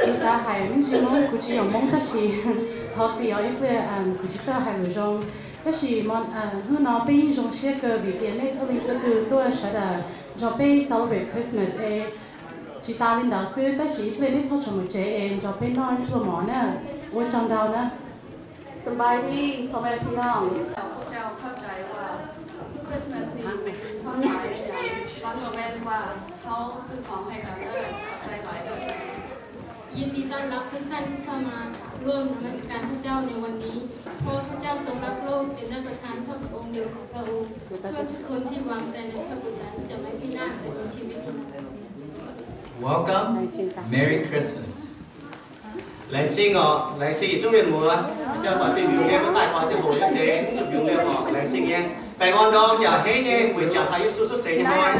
Kuv zaax haic mv nziex mungv, kuv jiex yaac mungv daav sic, tov zic oc, yie mbuo kuv jiex zaax haic luoqc nzong. Daav sic hnangv nor beiv nyei nzong siev gau, weic bieqc naaiv cuotv lingh duqv duqv duqv saaix daaih njoux beiv celebrate Christmas ei. Jiex daaih lingh ndau sic daav sic yie mbuo naaiv corc corc mueic jeiv ei njoux beiv nor cuotv morz naaiv wuov jangx ndau naaiv. ສະບາຍດີພໍ່ແມ່ພີ່ນ້ອງ ເຈົ້າພວກເຈົ້າເຂົ້າໃຈວ່າ Christmas ນີ້ເປັນຄວາມໝາຍຫຍັງ ບາງໂມເມັນວ່າເຮົາຊື້ຂອງໃຫ້ກັນເລີຍ ໃຈຫຼາຍເລີຍ. ยินดีต้อนรับทุกท่านที่เข้ามาร่วมนมัสการพระเจ้าในวันนี้ เพราะพระเจ้าทรงรักโลกจนได้ประทานพระบุตรองค์เดียวของพระองค์ เพื่อทุกคนที่วางใจในพระบุตรนั้นจะไม่พินาศแต่มีชีวิตนิรันดร์ Welcome. Merry Christmas. Laengz zingh oc, laengz zingh yietc zungv mienh muoz. Jang baac dinh mbiungc liemh daaih guaax ziangh hoc nyei deix, zuqc mbiungc liemh oc, laengz zingh nyei. Baengh orn ndorm yaac heiv nyei, weic jangx taux Yesu cuotv seix nyei hnoi.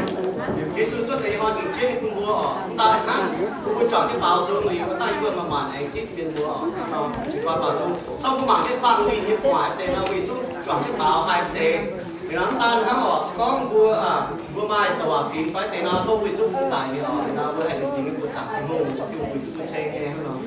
Yesu cuotv seix nyei hnoi, dingc jienv ninh bun mbuo oc. Daaih hnangv bun mbuo juangc jienv baaux nzung liuz, daaih yie mbuo maaih maanc aengx zipv mienh muoz oc. Corc mbuo mangc jienv fangx mingh nyei gu'nguaaic deix nor, mbuo yietc zungv juangc jienv baaux haih deix. Liuz nor daaih hnangv oc, se gorngv mbuo, mbuo maaih douc waac fingx fai deix nor, tov mbuo yietc zungv daic nyei oc. Liuz nor mbuo haih laengz zingh mbuo zaangc Tin-Hungh, corc Tin-Hungh bun mbuo ceng nyei hnangv nor.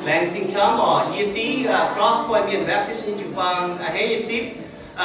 Laengz zingh camv oc. Yie div Cross Point Mienh Baptist nyei jiu-baang a'hneiv yie zipv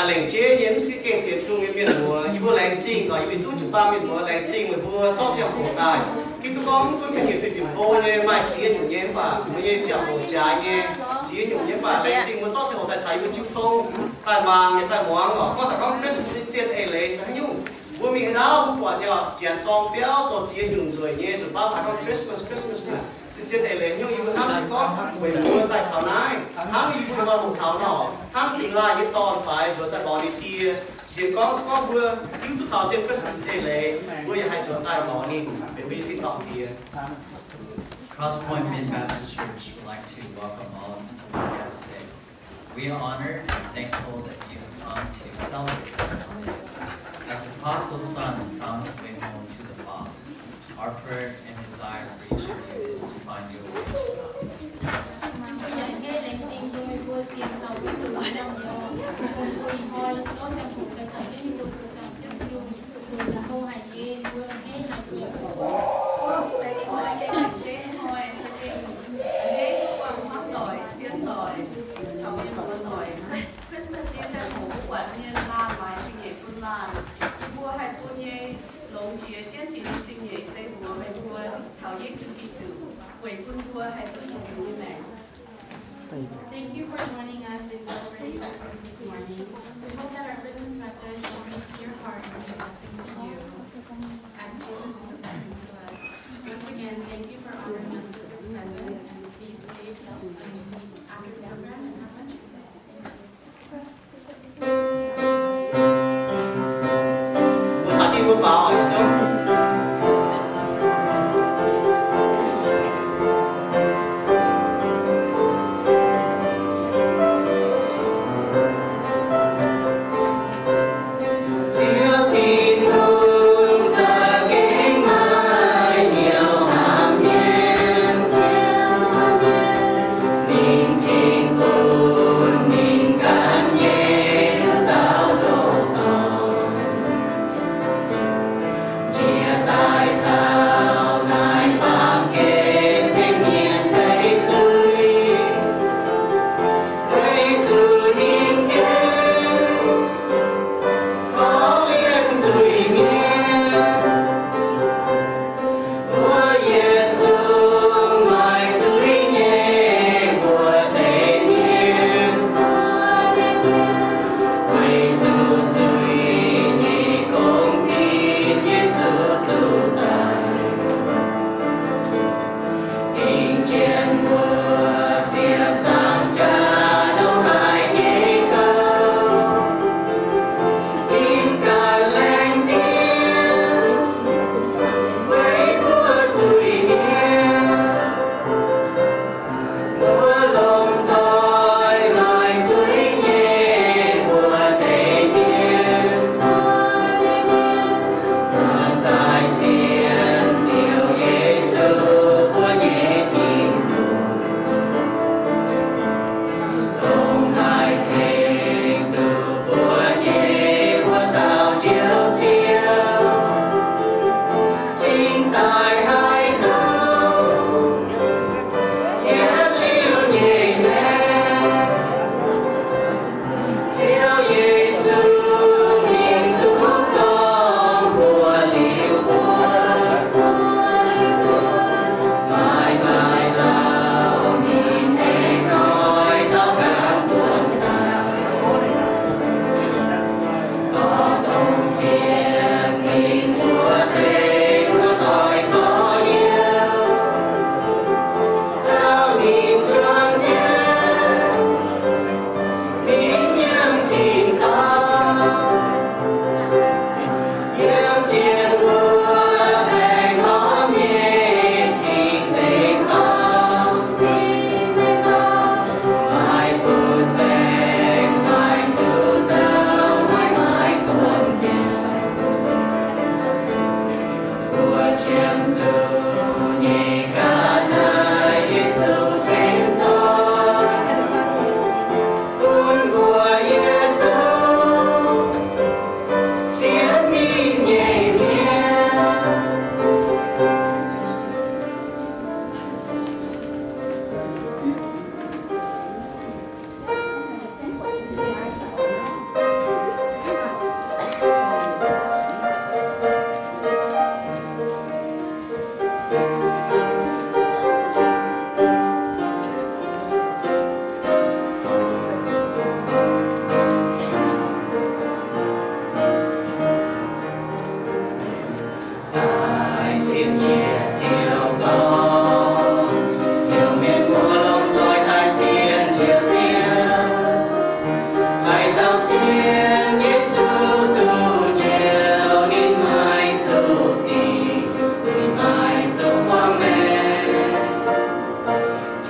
lengc jeiv nyei mv gaengh sienx Tin-Hungh nyei mienh muoz. Yie mbuo laengz zingh oc. Yie mbuo zungv jiu-baang mienh muoz laengz zingh meih mbuo zorqv ziangh hoc daaih. Hiuv duqv gorngv mv gunv mienh nyei diuh bieqc hlo nyei, maaih ziex nyungc nyei mv baac mbuo nyei ziangh hoc jaaix nyei, ziex nyungc nyei mv baac laengz zingh mbuo zorqv ziangh hoc daaih caux yie mbuo jiu tong daaih mangc nyei daaih muangx oc. Gorngv daaih gorngv Christmas zien eix leiz se haaix nyungc. Mbuo mingh haaix ndau mbuo buatc nyei oc, janx zorng biauv zoux ziex nyungc nzueic nyei, zuqc baav haaix gorngv Christmas, Christmas naaic. Zien eix leiz nyungc yie mbuo hnangv naaiv gorngv weic mbuo daaih taux naaiv, hnangv yie mbuo oix hoqc taux nor, hnangv dingh laanh nyei dorn faix nzuonx daaih lorz ninh die. Sienx gorngv se gorngv mbuo hiuv duqv taux zien Christmas eix leiz, mbuo yaac haih nzuonx daaih lorz ninh, benx mbuo nyei tin-dorngh die. Cross Point Mienh Baptist Church would like to welcome all of you to the Lord's Day. We are honored and thankful that you have come to celebrate this day. As the prodigal son found his way home to the Father, our prayer and desire for each of you is to find your way to God. Thank you for joining us in celebrating Christmas this morning. We hope that our Christmas message will speak to your heart and be a blessing to you as Jesus is a blessing to us. Once again, thank you for honoring us with your presence, and please stay after the program and have lunch with us. Thank you.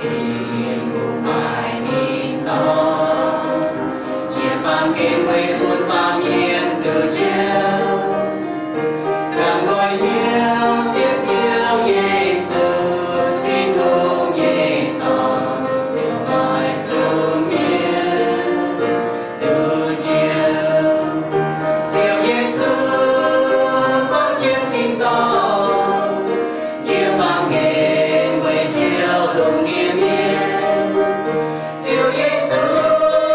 Tin-Hungh maaih ninh dorn, jiez baamh gen weic bun baamh mienh duqv njoux. Ganh nqoi hnyouv sienx Ziouv Yesu, Tin-Hungh nyei Dorn, ziouc maaih zuqc mienh duqv njoux. Ziouv Yesu, buangv jienv tin-dorngh, jiez baamh gen weic njoux lungh ndiev mienh. Ziouv Yesu,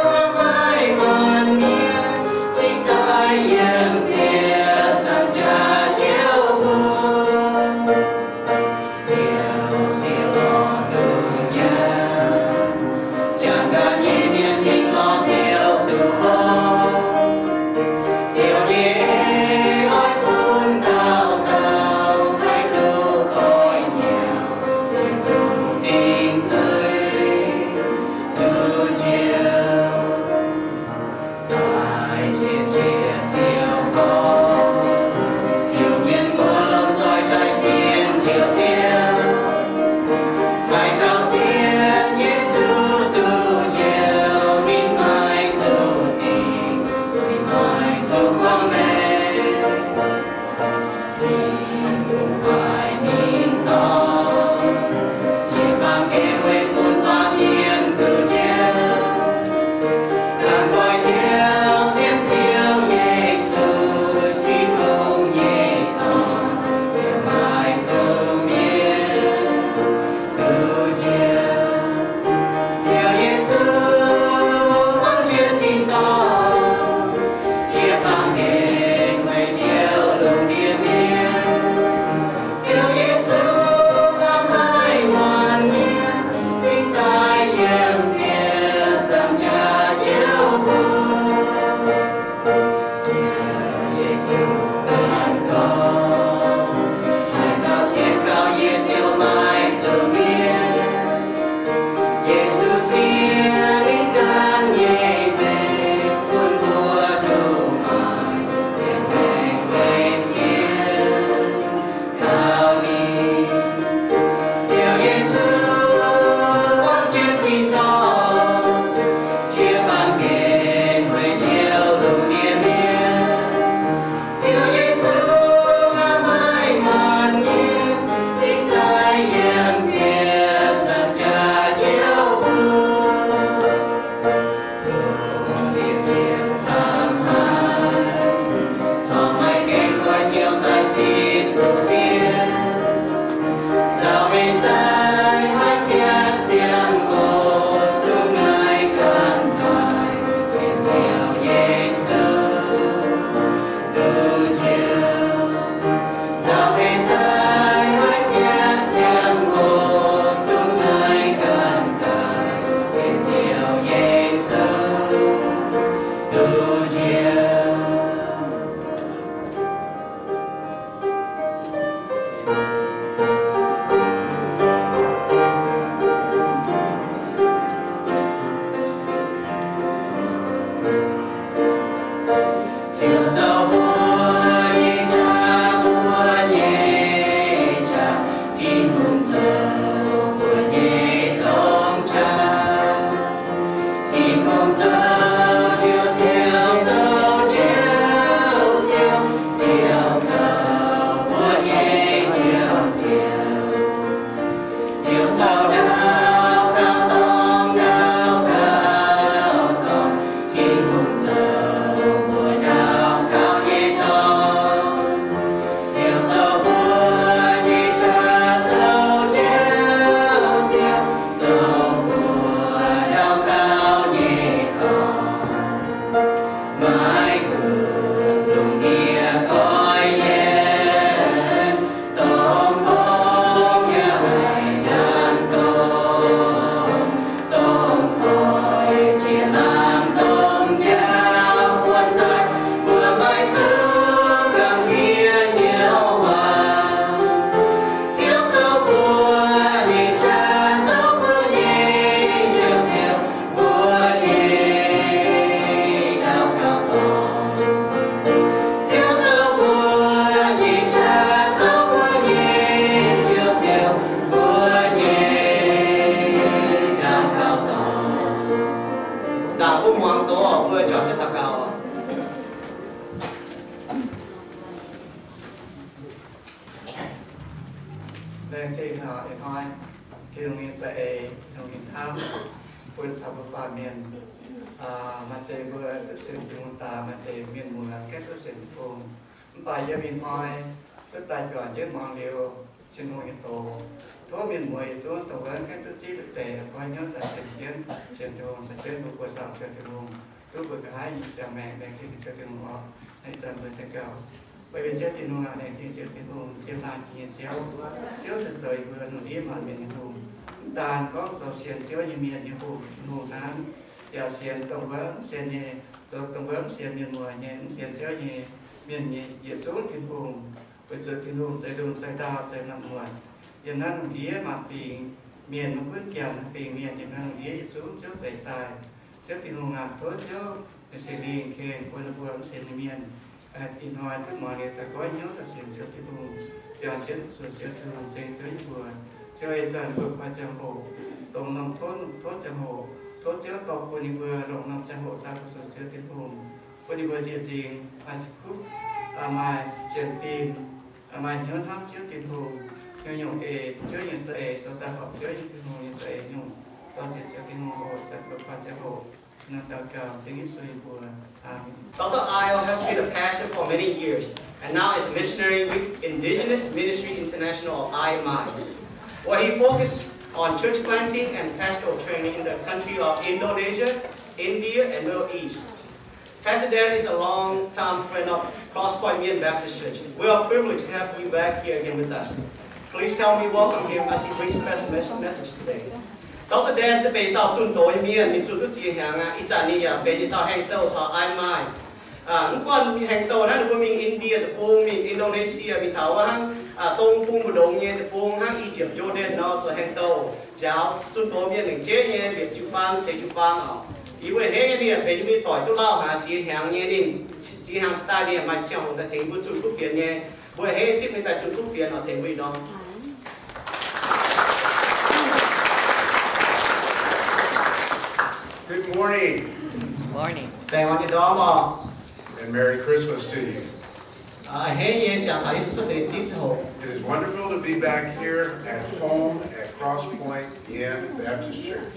hnamv haic muonz mienh, cingx daaih yiem ziepc nzaangc jaax Ziouv mbuo. Ziouv sieqv lorz duqv nyaanh, jangx ganh nyei mienh mingh lorz Ziouv duqv hopv. Ziouv nyei en oix bun dauh dauh haih duqv koiv nyauv, zuqc dingc zueih duqv njoux. Daaih sienx yietc Ziouv gorx, heuc mienh mbuo lomh nzoih daaih sienx Ziouv Ziouv. Maaih dauh sienx Yesu duqv njoux, ninh maaih zuqc dingc zueih, maaih zuqc buangv maengc. Tin-Hungh maaih ninh dorn, jiez baamh gen weic bun baamh mienh duqv njoux. Ganh nqoi hnyouv sienx Ziouv Yesu, Tin-Hungh nyei Dorn, ziouc maaih zuqc mienh duqv njoux. Ziouv Yesu, buangv jienv tin-dorngh, jiez baamh gen weic njoux lungh ndiev mienh. Ziouv Yesu, hnamv haic muonz mienh, cingx daaih yiem ziepc nzaangc jaax Ziouv mbuo. Ziouv Yesu ganh gorx, haaix dauh sienx kaux yie ziouc maaih zuqc mienh. Yesu siev ninh ganh nyei maengc bun mbuo duqv maaih zien maengc weic sienx kaux ninh. Ziouv Yesu, buangv jienv tin-dorngh, jiez baamh gen weic njoux lungh ndiev mienh. Ziouv Yesu, hnamv haic muonz mienh, cingx daaih yiem ziepc nzaangc jaax Ziouv mbuo. Mbuo muangx doz, mbuo juangc jienv daux gaux. Laengz zingh ih hnoi Tin-Hungh nyei za'eix, Tin-Hungh nyei hnamv bun taux mbuo baamh mienh. Maaih deix mbuo duqv sienx Tin-Hungh daaih, maaih deix mienh muoz gaengh duqv sienx Tin-Hungh. Mv baac yiem ih hnoi duqv daaih juangc jienv muangx liuz Tin-Hungh nyei doz, tov mienh muoz yietc zungv dongh wuov gaengh duqv zipv duqv deix, koi hnyouv daaih sienx jienv, sienx Tin-Hungh, sienx jienv mbuo buoz-zaangc Ziouv Tin-Hungh, duqv mbuo ga'naaiv nyei ziangh maengc. Laengz zingh Ziouv Tin-Hungh oc. Ih zanc mbuo daux gaux. Weic Ziouv Tin-Hungh aac, laengz zingh Ziouv Tin-Hungh, yiem laangh jiex nyei Ziouv. Ziouv se zoux yie mbuo lungh ndiev maanc mienh nyei Hungh. Mv daan gorngv zoux sienx Ziouv nyei mienh nyei Hungh, Tin-Hungh hnangv, yaac sienx dongh wuov mv sienx nyei, zoux dongh wuov mv sienx mienh muoz nyei, mv sienx Ziouv nyei mienh nyei yietc zungv Tin-Hungh. Weic zuqc Tin-Hungh zeix lungh zeix ndau zeix naamh muotc. Yiem naaiv lungh ndiev maanc fingx mienh, maiv gunv Janx fingx mienh, yiem naaiv lungh ndiev yietc zungv Ziouv zeix daaih. Ziouv Tin-Hungh aac, tov Ziouv nyei Singx Lingh ken bun ninh mbuo mv sienx nyei mienh ih hnoi duqv muangx liuz daaih goiv hnyouv daaih sienx Ziouv Tin-Hungh, juangc jienv fu-sux Ziouv Tin-Hungh, ceng Ziouv nyei mbuox. Ziouv aac, ih zanc ninh mbuo koi ziangh hoc, dongh norm tov, norm tov ziangh hoc, tov Ziouv dorh bun ninh mbuo longc norm ziangh hoc daaih fu-sux Ziouv Tin-Hungh, bun ninh mbuo njiec nzingc maaih kuv, maaih sienx fim, maaih hnyouv hnamv Ziouv Tin-Hungh, hnyouv nyungc eix Ziouv nyei za'eix, zoux daaih horpc Ziouv nyei, Tin-Hungh nyei za'eix nyungc. Dorh njiec Ziouv Tin-Hungh oc. Zanc mbuo koi ziangh hoc nor daux gaux dengv Yesu nyei mbuox. Amen. Doctor Ayo has been a pastor for many years and now is a missionary with Indigenous Ministry International, or I M I, where he focused on church planting and pastoral training in the country of Indonesia, India, and Middle East. Pastor Dan is a long-time friend of Cross Point Mien Baptist Church. We are privileged to have you back here again with us. Please help me welcome him as he brings special mes-, message today. Doctor Dan se benx dauh zunh doz nyei mienh, ninh zunh duqv ziex hnyangx aqv. Ih zanc ninh yaac benx yietc dauh heng douh caux I M I. Mv guanh heng douh naaiv ninh mbuo mingh India deic-bung, mingh Indonesia, mingh taux wuov hnangv dong bung mbu'ndongx nyei deic-bung, hnangv Egypt, Jordan nor, zoux heng douh njaaux zunh doz mienh lengc jeiv nyei liepc jiu-baang ceix jiu-baang oc. Yie mbuo a'hneiv ninh benx yie mbuo nyei doic duqv lauh haic ziex hnyangx nyei. Ninh ziex hnyangx cingx daaih ninh maaih ziangh hoc daaih tengx mbuo zunh kuv fienx nyei. Mbuo a'hneiv zipv ninh daaih zunh kuv fienx oc, tengx mbuo ih ndorm. Good morning. Morning. Baengh orn nyei ndorm oc. And Merry Christmas to you. A'hneiv nyei jangx taux Yesu cuotv seix zipv ziangh hoc. It is wonderful to be back here at home at Cross Point Mien Baptist Church.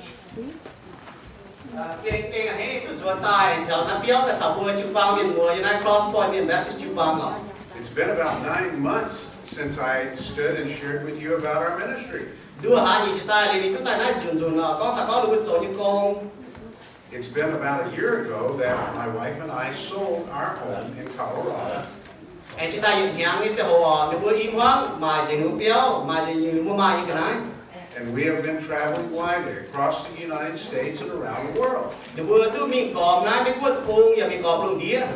Gengh, gengh a'hneiv duqv nzuonx daaih caux naaiv biauv daaih caux mbuo jiu-baang mienh muoz yiem naaiv Cross Point Mien Baptist jiu-baang oc. It's been about nine months since I stood and shared with you about our ministry. Nduov haaix nyungc jiex daaih liuz ninh duqv daaih naaiv nzunc nzunc oc, gorngv taux gorngv ninh mbuo zoux nyei gong. It's been about a year ago that my wife and I sold our home in Colorado. Aengx jiex daaih yietc hnyangx nyei ziangh hoc oc, ninh mbuo i hmuangv maaic nzengc ninh mbuo biauv, maaic nzengc ninh mbuo maaih nyei ga'naaiv. And we have been traveling widely across the United States and around the world, ninh mbuo duqv mingh gormx naaiv Meiv Guoqv deic-bung yaac mingh gormx lungh ndiev,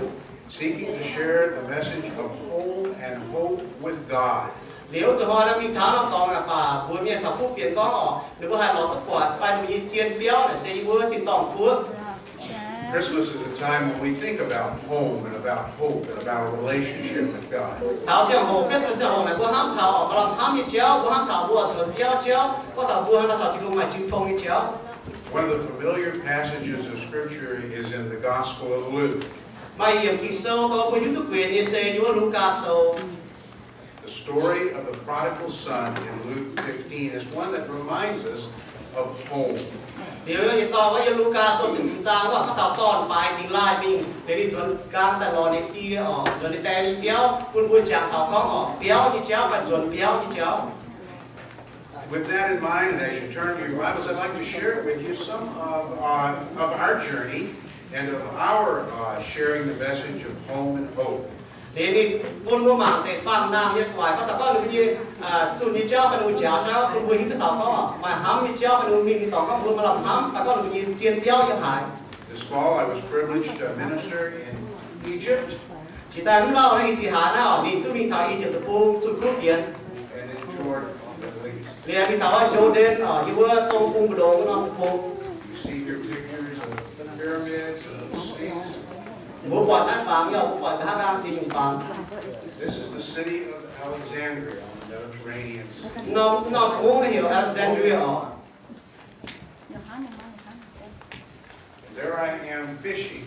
seeking to share the message of home and hope with God. Liuz zuqc hnoi naaiv mingh taux norm dorngx aqv, baac mbuox mienh taux kuv fienx gorngv oc, ninh mbuo haih lorz duqv buatc fai ninh mbuo nyei zien biauv naaic se yie mbuo tin-dorngh guoqv. Christmas is a time when we think about home and about hope and about a relationship with God. Taux ziangh hoc, Christmas ziangh hoc naaic mbuo hnamv taux oc, maaih lamh hnamv nyei jauv, mbuo hnamv taux mbuo oix nzuonx biauv jauv, gorngv taux mbuo hnamv taux Tin-Hungh maaih jiu tong nyei jauv. One of the familiar passages of Scripture is in the Gospel of Luke. Maaih yiemc Ging-Sou dongh mbuo hiuv duqv guenx nyei se yiem wuov Lugaa Sou. The story of the prodigal son in Luke fifteen is one that reminds us of home. Liuz yietc dorngh wuov yiem Lugaa Sou ziepc hmz zaang wuov, gorngv taux dorn-faix dingx laaih mingh, liuz ninh nzuonx nqaang daaih lorz ninh die oc, nzuonx ninh die nyei biauv, bun mbuo jangx taux gorngv oc, biauv nyei jauv fai nzuonx biauv nyei jauv. With that in mind, and as you turn to your Bibles, I'd like to share with you some of, uh, of our journey and of our, uh, sharing the message of home and hope. Liuz ninh bun mbuo mangc deix faam-naamh nyei guaaic, gorngv taux gorngv ninh mbuo nyei zunh nyei jauv fai ninh mbuo njaaux jauv, bun mbuo hiuv duqv taux gorngv maaih hnamv nyei jauv fai ninh mbuo mingh nyei dorngx, gorngv mbuo maaih lamh hnamv fai gorngv ninh mbuo nyei zien biauv yiem haaix. This fall, I was privileged to minister in Egypt. Jiex daaih mv lauh naaiv ih ziex haaix naaiv oc, ninh duqv mingh taux I^yipv Deic-Bung zunh kuv fienx. And in Jordan, the Middle East. Liuz mingh taux wuov Jordan oc, yiem wuov dong bung mbu'ndongx wuov norm deic-bung. You see here pictures of the pyramids and the Sphinx. Mbuo buatc naaiv fangx, yaac mbuo buatc nqa'haav nqaang ziex nyungc fangx. This is the city of Alexandria on the Mediterranean Sea. Norm, norm deic-bung naaiv heuc Alexandria oc. There I am fishing.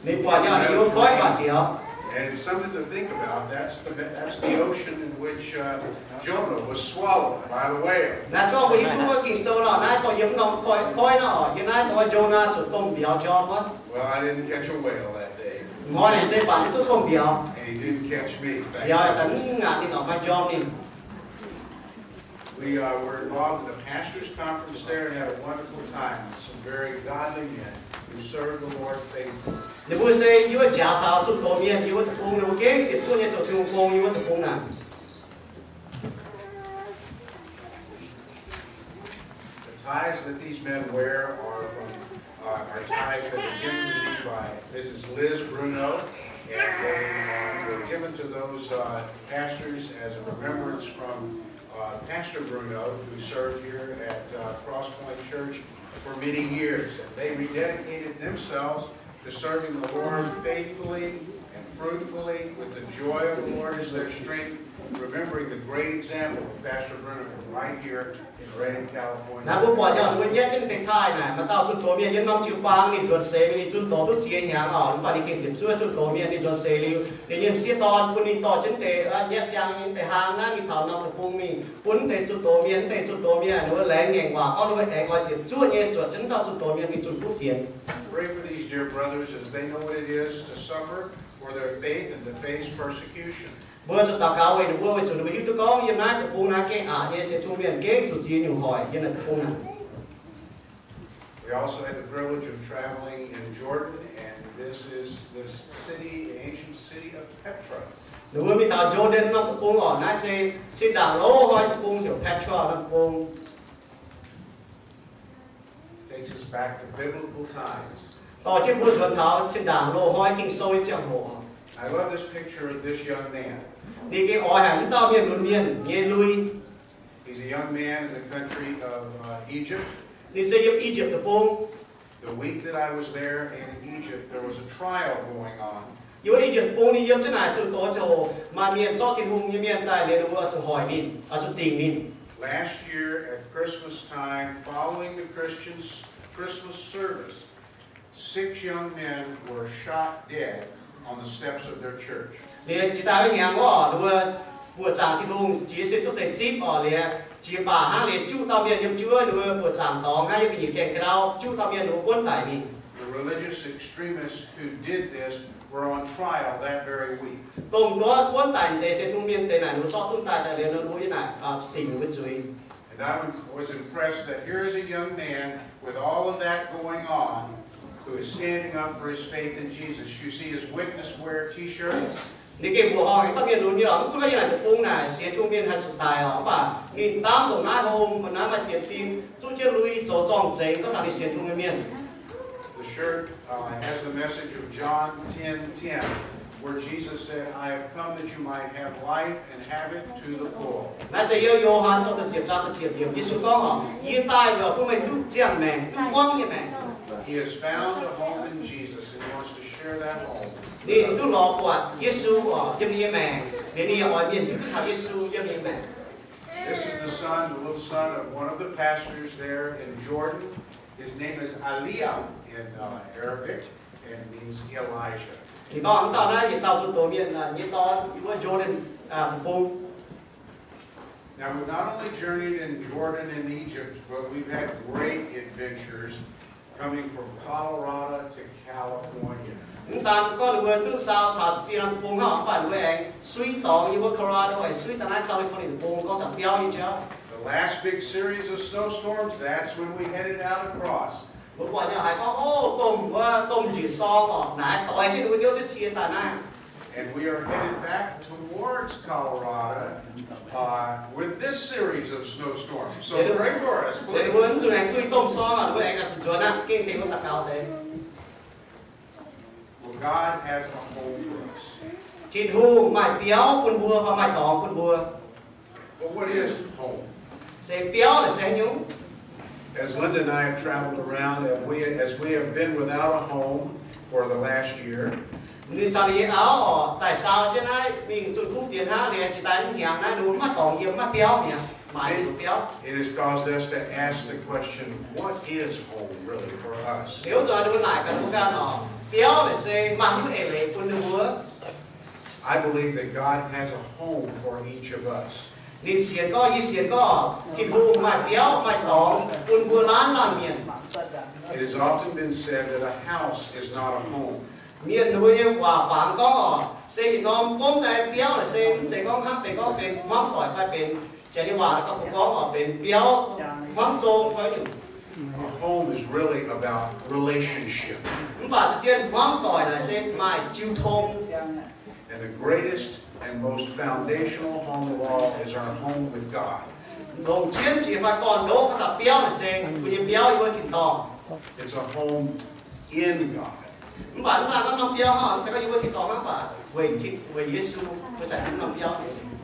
Ninh buatc yaac ninh yiem goiv buatc biaux. And it's something to think about. That's the, that's the ocean in which, uh, Jonah was swallowed by the whale. Naaiv zorqv mbuo hiuv duqv wuov Ging-Sou nor, naaiv dorh yiem norm goiv, goiv nor, yiem naaiv dorh Yonaa zuqc domh mbiauz njormh wuov. Well, I didn't catch a whale that day. Hnoi naaic se baac yie duqv domh mbiauz. And he didn't catch me. Thank you. Mbiauz yaac daaih mv ngaatc ninh, oix fai njormh ninh. We, uh, were involved in the pastors' conference there and had a wonderful time with some very godly men who served the Lord faithfully. Ninh mbuo se yiem wuov njaaux taux zunh doz mienh yiem wuov deic-bung, ninh mbuo gengh ziepc zuoqv nyei zoux Tin-Hungh gong yiem wuov deic-bung naaic. The ties that these men wear are from, uh, are ties that were given to me by Missus Liz Bruno, and they, uh, were given to those, uh, pastors as a remembrance from, uh, Pastor Bruno, who served here at, uh, Cross Point Church for many years. And they rededicated themselves to serving the Lord faithfully and fruitfully with the joy of the Lord as their strength, remembering the great example of Pastor Bruno from right here in Redding, California. Naaiv mbuo buatc nyei, mbuo nyetv jienv deix taaih naaic, maaih dauh zunh doz mienh yiem norm jiu-baang ninh nzuonx seix, ninh zunh doz duqv ziex hnyangx oc, mv baac ninh gengh ziepc zuoqv zunh doz mienh ninh nzuonx seix liuz, ninh nyei m'sieqv dorn bun ninh dorh jienv deix, nyetv ziangx nyei deix hlaang naaiv mingh taux norm deic-bung mingh bun deix zunh doz mienh, deix zunh doz mienh ninh mbuo laengz ngaengc waac gorngv ninh mbuo aengx oix ziepc zuoqv nyei zuotc jienv dauh zunh doz mienh mingh zunh kuv fienx. Pray for these dear brothers as they know what it is to suffer for their faith and to face persecution. Mbuo zuqc daux gaux weic ninh mbuo, weic zuqc ninh mbuo hiuv duqv gorngv yiem naaiv deic-bung naaiv gengh aqc nyei, sienx Tin-Hungh mienh gengh zuqc ziex nyungc hoic yiem naaiv deic-bung naaic. We also had the privilege of traveling in Jordan, and this is the city, the ancient city of Petra. Ninh mbuo mingh taux Jordan norm deic-bung oc, naaiv se cin-ndaangc loz-hnoi deic-bung, heuc Petra norm deic-bung. Takes us back to biblical times. Dorh jienv mbuo nzuonx taux cin-ndaangc loz-hnoi Ging-Sou nyei ziangh hoc. I love this picture of this young man. Ninh gengh oix haic mv dauh mienh lunx mienh nyei lui. He's a young man in the country of, uh, Egypt. Ninh se yiem I^yipv deic-bung. The week that I was there in Egypt, there was a trial going on. Yiem I^yipv deic-bung ninh yiem jienv naaic zunh doz ziangh hoc, maaih mienh zorqv Tin-Hungh nyei mienh daaih liuz, ninh mbuo zuqc hoic ninh, oix zuqc dingc ninh. Last year at Christmas time, following the Christian s-, Christmas service, six young men were shot dead on the steps of their church. Liuz jiex daaih wuov hnyangx wuov, ninh mbuo buoqc zaangc Tin-Hungh jiex se cuotv seix zipv oc, liuz jiex baac hnangv liuz juqv dauh mienh yiem juov, ninh mbuo buoqc zaangc dorngx hnangv yiem mbuo nyeic gaengh ga'ndauv juqv dauh mienh, ninh mbuo guonv daic ninh. The religious extremists who did this were on trial that very week. Dongh wuov guonv daic deix sienx Tin-Hungh mienh deix naaic, ninh mbuo zorqv duqv daaih daaih liuz, ninh mbuo yiem naaic zuqc dingc ninh mbuo zuiz. And I was impressed that here is a young man with all of that going on who is standing up for his faith in Jesus. You see his witness wear T-shirt. Ninh gengh mbuoqc horngh haic dauh mienh lunx mienh oc, mv gunv yiem naaic deic-bung naaic sienx Tin-Hungh mienh haih zuqc daic oc, mv baac ninh dangv ndongc naaiv hlo, mv baac naaiv maaih sienx fim zuqv jienv lui zoux zorng-zengx gorngv taux ninh sienx Tin-Hungh nyei mienh. The shirt, uh, has the message of John ten ten, where Jesus said, I have come that you might have life and have it to the full. Naaiv se Yo^han Sou da'ziepc zaang da'ziepc yiemc. Yesu gorngv oc, yie daaih yaac bun meih duqv ziangh maengc, duqv buangv nyei maengc. He has found a home in Jesus and he wants to share that home. Ninh duqv lorz buatc Yesu oc yiem ninh nyei maengc, liuz ninh yaac oix mienh hiuv duqv taux Yesu yiem ninh nyei maengc. This is the son, the little son of one of the pastors there in Jordan. His name is Aliyah in, uh, Arabic and means Elijah. Ninh gorngv mv dauh naaiv yietc dauh zunh doz mienh nyei dorn, yiem wuov Jordan deic-bung. Now, we've not only journeyed in Jordan and Egypt, but we've had great adventures coming from Colorado to California. Mv daan gorngv ninh mbuo duqv saau taux Fie^lan deic-bung hnangv, mv baac ninh mbuo aengx suiv dorngx yiem wuov Colorado, aengx suiv daaih naaiv California deic-bung, gorngv taux biauv nyei jauv. The last big series of snowstorms, that's when we headed out across. Mbuo buatc nyei haiz gorngv, o, domh wuov, domh njiec sorng oc, naaiv doix jienv ninh mbuo hnyouv jienv cie daaih naaiv. And we are headed back towards Colorado, uh, with this series of snowstorms. So pray for us, please. Ninh mbuo mv zuqc aengx duqv domh sorng oc, ninh mbuo aengx zuqc nzuonx aqv, gengh tengx mbuo daux gaux deix. Well, God has a home for us. Tin-Hungh maaih biauv bun mbuo, fai maaih dorngx bun mbuo. But what is home? Se biauv naaic se haaix nyungc? As Linda and I have traveled around, and we, as we have been without a home for the last year, ninh caux ninh nyei auv oc daaih saau jienv naaiv mingh zunh kuv fienx hnangv, liuz jiex daaih mv hnyangx naaiv, ninh mbuo mv maaih dorngx yiem, mv maaih biauv mi'aqv. maaih biauv. It has caused us to ask the question, what is home really for us? Liuz zuqc ninh mbuo naaic ganh mbuo ganh oc, biauv naaic se maaih haaix nyungc eix leiz bun ninh mbuo? I believe that God has a home for each of us. Ninh sienx gorngv, yie sienx gorngv Tin-Hungh maaih biauv maaih dorngx bun mbuo laanh laanh mienh. It has often been said that a house is not a home. Mienh ninh mbuo nyei waac-fangx gorngv oc, se yietc norm gomv daaih biauv naaic se mv zeiz gorngv hnangv benx gorngv benx hmuangv doic fai benx janx nyei waac gauh gorngv oc, benx biauv, hmuangv zong fai nyungc. A home is really about relationship. Mv baac zien hmuangv doic naaic se maaih jiu tong. And the greatest and most foundational home of all is our home with God. Longc jienv jiex fai gorn-ndoqv ga'daaih biauv naaic se mbuo nyei biauv yiem wuov tin-dorngh. It's a home in God. Mv baac mv daaih gorngv norm biauv hnangv, mv zeiz gorngv yiem wuov tin-dorngh hnangv, mv baac weic Tin, weic Yesu, mbuo zanc hnangv norm biauv.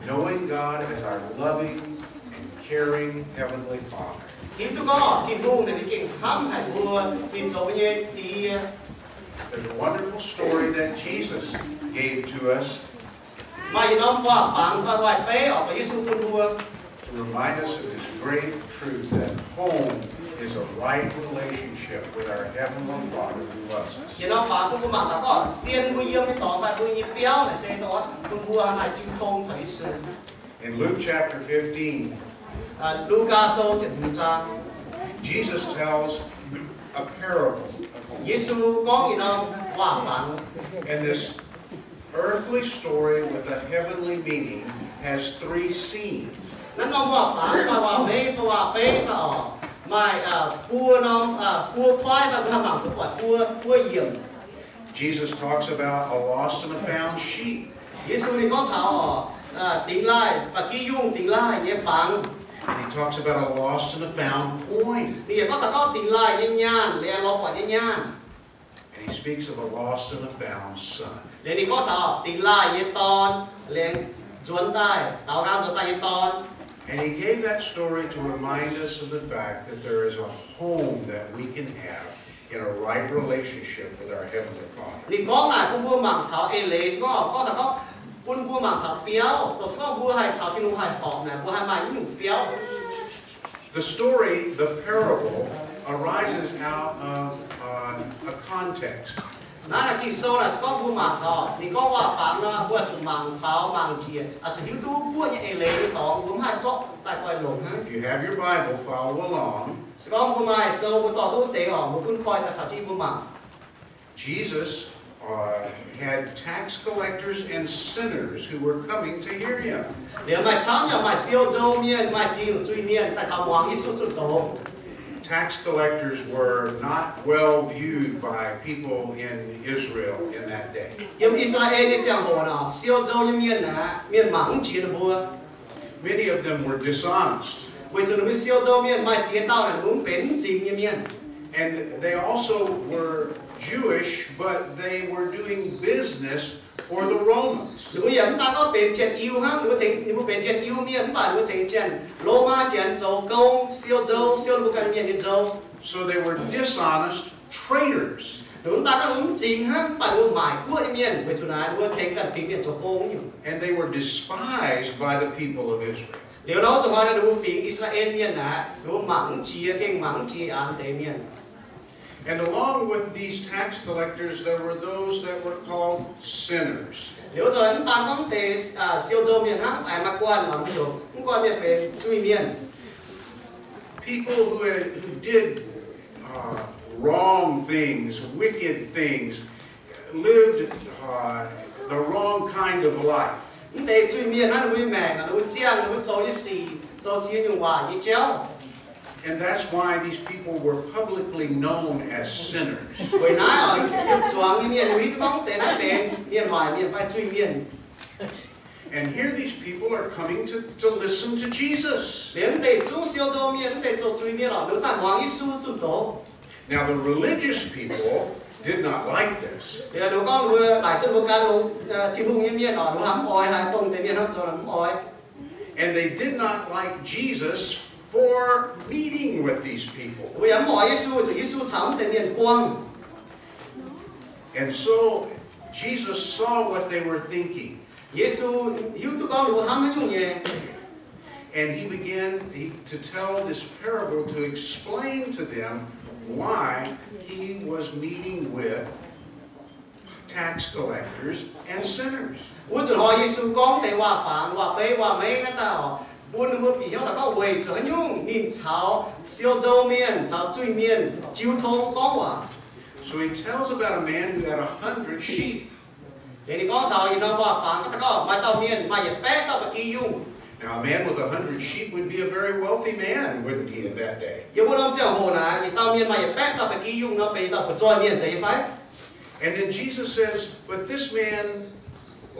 Knowing God as our loving and caring Heavenly Father. Hiuv duqv gorngv Tin-Hungh naaic ninh gengh hnamv haic mbuo, ninh zoux mbuo nyei Die. There's a wonderful story that Jesus gave to us Maaih yietc norm waac-fangx fai waac-beiv oc, Yesu bun mbuo to remind us of this great truth that home is a right relationship with our Heavenly Father who loves us. Yietc norm fangx bun mbuo mangc taux gorngv zien mbuo yiem nyei dorngx fai mbuo nyei biauv naaic se dongh bun mbuo maaih jiu tong caux Yesu. In Luke chapter fifteen, Lugaa Sou ziepc hmz zaang, Jesus tells a parable. Yesu gorngv yietc norm waac-fangx. And this earthly story with a heavenly meaning has three scenes. Naaiv norm waac-fangx maaih waac-meiv fai waac-beiv fai oc, maaih buo norm, buo kuaaiv fai mbuo haih mangc duqv buatc buo, buo yiemc. Jesus talks about a lost and a found sheep. Yesu ninh gorngv taux oc, dingx laaih, ba'gi yungh dingx laaih nyei fangx. And he talks about a lost and a found coin. Ninh yaac gorngv taux gorngv dingx laaih nyei nyaanh, liemh lorz buatc nyei nyaanh. And he speaks of a lost and a found son. Liuz ninh gorngv taux dingx laaih nyei dorn, liemh nzuonx daaih, daaux nqaang nzuonx daaih nyei dorn. And he gave that story to remind us of the fact that there is a home that we can have in a right relationship with our Heavenly Father. Ninh gorngv naaic bun mbuo mangc taux eix leiz se gorngv, gorngv taux gorngv bun mbuo mangc taux biauv, dongh se gorngv mbuo haih caux Tin-Hungh haih horpc naaic, mbuo haih maaih naaiv nyungc biauv. The story, the parable, arises out of a context. Naaiv, naaiv Ging-Sou naaic se gorngv mbuo mangc taux ninh gorngv waac-fangx nor, mbuo zuqc mangc taux mangc njiec, zuqc hiuv duqv buov nyei eix leiz nyei dorngx, mbuo mv haih zorqv daaih goiv longc hnangv. If you have your Bible, follow along. Se gorngv mbuo maaih sou, mbuo dorh duqv deix oc, mbuo gunv koi daaih caux jienv mbuo mangc. Jesus had tax collectors and sinners who were coming to hear him. Liuz maaih camv yaac maaih siou nzou mienh, maaih zingh zuiz-mienh daaih taux muangx Yesu zunh doz. Tax collectors were not well viewed by people in Israel in that day. Yiem I^saa^laa^en nyei ziangh hoc naaic, siou nzou nyei mienh aeqv, mienh mangc mv jiex ninh mbuo. Many of them were dishonest. Weic zuqc ninh mbuo siou nzou mienh maaih ziex dauh naaic, ninh mbuo mv benx mv zingx nyei mienh. And they also were Jewish, but they were doing business for the Romans. Ninh mbuo yaac mv daan gorngv benx Janx-Iu hnangv, ninh mbuo benx Janx-Iu mienh mv baac ninh mbuo tengx Janx Lomaa Janx zoux gong, siou nzou, siou ninh mbuo ganh mienh nyei nzou. So they were dishonest traders. Ninh mbuo mv daan gorngv mv zingx hnangv, mv baac ninh mbuo maaic guoqv nyei mienh. Weic zuqc naaic ninh mbuo tengx ganh fingx mienh zoux gong nyungc. And they were despised by the people of Israel. Liuz nor zuqc hnoi ninh mbuo fingx I^saa^laa^en mienh aeqv, ninh mbuo mangc mv jiex, gengh mangc mv jiex aqv deix mienh. And along with these tax collectors, there were those that were called sinners. Liuz nzunc mv daan gorngv deix siou nzou mienh hnangv, aengx maaih guanh, mv guanh mienh benx zuiz-mienh. People who had, who did wrong things, wicked things, lived the wrong kind of life. Mv deix zuiz-mienh naaiv, ninh mbuo nyei maengc, ninh mbuo ziangh, ninh mbuo zoux nyei sic, zoux ziex nyungc waaic nyei jauv. And that's why these people were publicly known as sinners. Weic naaiv, zuangx nyei mienh hiuv duqv gorngv deix naaiv benx mienh waaic mienh fai zuiz-mienh. And here these people are coming to, to listen to Jesus. Liuz mv deix zungv siou nzou mienh, mv deix zoux zuiz-mienh lorqc, ninh mbuo daaih muangx Yesu zunh doz. Now the religious people did not like this. Liuz ninh mbuo gorngv, mbuo laaic duqv mbuo gan longx Tin-Hungh nyei mienh oc, ninh mbuo mv oix haaix dongh deix mienh hnangv zoux, ninh mv oix. And they did not like Jesus for meeting with these people. Mbuo yaac mv oix Yesu zuqc Yesu caux mv deix mienh buangh. And so Jesus saw what they were thinking. Yesu hiuv duqv gorngv ninh mbuo hnamv haaix nyungc nyei. And he began he, to tell this parable to explain to them why he was meeting with tax collectors and sinners. Wuov nzunc hnoi Yesu gorngv deix waac-fangx, waac-beiv, waac-meiv naaiv daaih oc, bun ninh mbuo bieqc hnyouv daaih gorngv weic zuqc haaix nyungc ninh caux siou nzou mienh, caux zuiz mienh jiu tong gorngv waac. So he tells about a man who had a hundred sheep. Liuz ninh gorngv taux yietc norm waac-fangx daaih gorngv maaih dauh mienh maaih yietc baeqv dauh ba'gi yungh. Now, a man with a hundred sheep would be a very wealthy man, wouldn't he, in that day? Yiem wuov norm ziangh hoc naaic, yietc dauh mienh maaih yietc baeqv dauh ba'gi yungh nor benx dauh buoz-zoih mienh zeiz nyei fai? And then Jesus says, But this man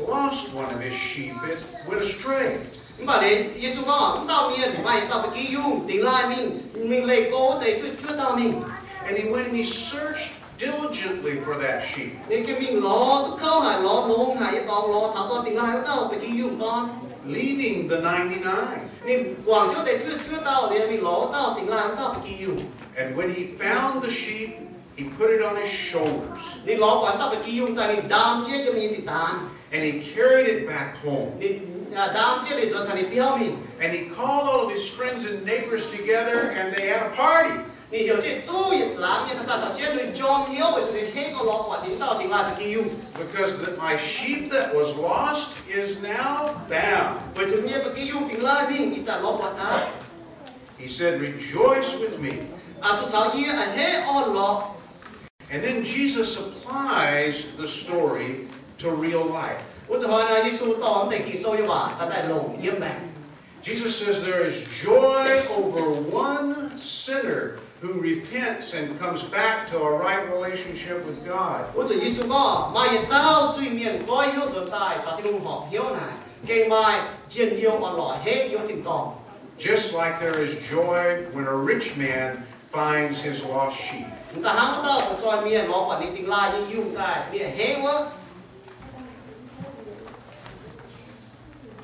lost one of his sheep. It went astray. Mv baac liuz Yesu gorngv, wuov dauh mienh maaih yietc dauh ba'gi yungh dingx laaih mingh, mingh leih go wuov deix juov, juov dauh mingh. And he went and he searched diligently for that sheep, Ninh gengh mingh lorz duqv kouv haic, lorz longx haic nyei dorngx lorz taux dorh dingx laaih wuov dauh ba'gi yungh dorn. Leaving the ninety-nine. Ninh guangc jienv wuov deix juov, juov dauh liuz mingh lorz wuov dauh dingx laaih wuov dauh ba'gi yungh. And when he found the sheep, he put it on his shoulders. Ninh lorz buatc dauh ba'gi yungh daaih ninh ndaam jienv yiem ninh nyei dinh daanz. And he carried it back home. Ninh ndaam jienv liuz nzuonx taux ninh biauv mingh. And he called all of his friends and neighbors together and they had a party. Ninh heuc jienv zuqc yietc laangz nyei daaih caux jienv ninh njormh hnyouv weic zuqc ninh henv gorngv lorz buatc ninh dauh dingx laaih ba'gi yungh. Because that my sheep that was lost is now found. Weic zuqc yie nyei ba'gi yungh dingx laaih mingh, ih zanc lorz buatc aqv. He said, Rejoice with me. Zuqc caux yie a'hneiv orn-lorqc. And then Jesus applies the story to real life. Wuov nzunc hnoi naaic Yesu dorh mv deix Ging-Sou nyei waac daaih longc yiem maengc. Jesus says there is joy over one sinner who repents and comes back to a right relationship with God. Wuov nzunc Yesu gorngv maaih yietc dauh zuiz-mienh goiv hnyouv nzuonx daaih caux Tin-Hungh horpc hnyouv naaic, gengh maaih njien-youh orn-lorqc henv yiem tin-dorngh. Just like there is joy when a rich man finds his lost sheep. Mv daaih hnangv wuov dauh buoz-zoih mienh lorz buatc ninh dingx laaih nyei yungh daaih, ninh a'hneiv wuov.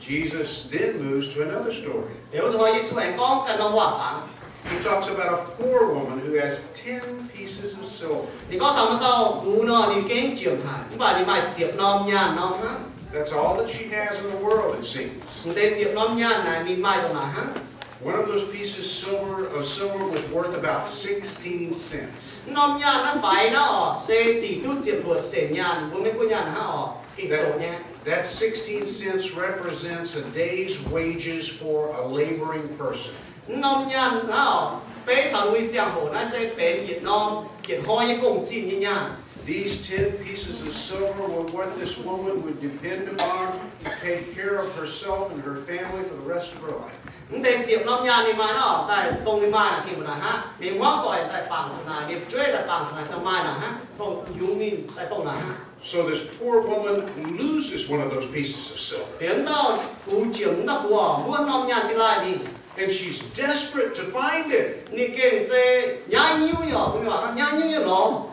Jesus then moves to another story. Liuz wuov nzunc hnoi Yesu aengx gorngv ganh norm waac-fangx. He talks about a poor woman who has ten pieces of silver. Ninh gorngv taux maaih dauh gux nor, ninh gengh ziepc haic, mv baac ninh maaih ziepc norm nyaanh norm hnangv. That's all that she has in the world, it seems. M'deix ziepc norm nyaanh naaic ninh maaih ndongc naaic hnangv. One of those pieces silver, of silver was worth about sixteen cents. Norm nyaanh naaiv faix naaiv oc, se zic duqv ziepc luoqc cent nyaanh, mbuo Meiv Guoqv nyaanh hnangv oc, gengh zoqc nyei. That sixteen cents represents a day's wages for a laboring person. Norm nyaanh naaiv oc, beiv taux lui ziangh hoc naaiv se benx yietc norm yietc hnoi nyei gong-zinh nyei nyaanh. These ten pieces of silver were what this woman would depend upon to take care of herself and her family for the rest of her life. Mv deix ziepc norm nyaanh ninh maaih naaiv oc, daaih dongh ninh maaih naaic gengh mbuo naaic hnangv, ninh hmuangv doic daaih bangc zuqc naaic, ninh fu'jueiv daaih bangc zuqc naaic, daaih maaih naaic hnangv, dongh yungz ninh daaih dongh naaic hnangv. So this poor woman loses one of those pieces of silver. Liuz wuov dauh gux ziepc, wuov dauh gux muonv norm nyaanh dingx laaih mingh. And she's desperate to find it. Ninh gengh se nyaiv nyiuv nyei oc, mbuo mingh waac gorngv nyaiv nyiuv nyei lorz.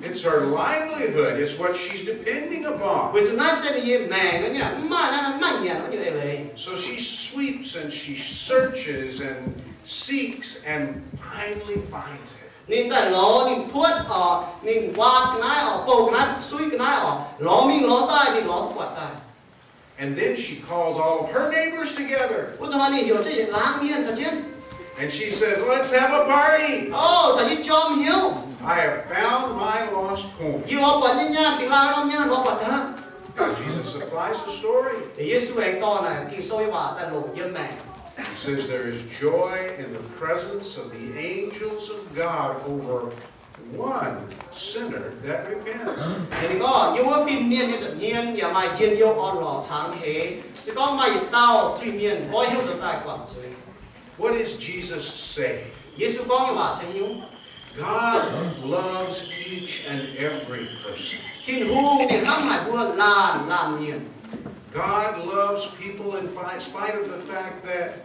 It's her livelihood. It's what she's depending upon. Weic zuqc naaiv se ninh nyei maengc nyei, mv maaih naaiv, mv maaih nyanc nyei eix leiz. So she sweeps and she searches and seeks and finally finds it. Ninh daaih lorz, ninh puotv oc, ninh waatv ga'naaiv oc, bouh ga'naaiv, suiv ga'naaiv oc, lorz mingh lorz daaih, ninh lorz duqv buatc daaih. And then she calls all of her neighbors together. Wuov nzunc hnoi ninh heuc jienv yietc laangz mienh caux jienv. And she says, Let's have a party. O, caux yie njormh hnyouv. I have found my lost coin. Yie lorz buatc nyei nyaanh, dingx laaih norm nyaanh lorz buatc aqv. Jesus applies the story. Yesu aengx dorh naaic Ging-Sou nyei waac daaih longc yiem maengc. He says there is joy in the presence of the angels of God over one sinner that repents. Ninh gorngv yiem wuov fin-mienh nyei nza'hmien yaac maaih njien-youh orn-lorqc cangx heix, se gorngv maaih yietc dauh zuiz-mienh goiv hnyouv nzuonx daaih guangc zuiz. What is Jesus saying? Yesu gorngv nyei waac se nyungc, God loves each and every person. Tin-Hungh ninh hnamv haic mbuo laanh laanh mienh. God loves people in fi-, spite of the fact that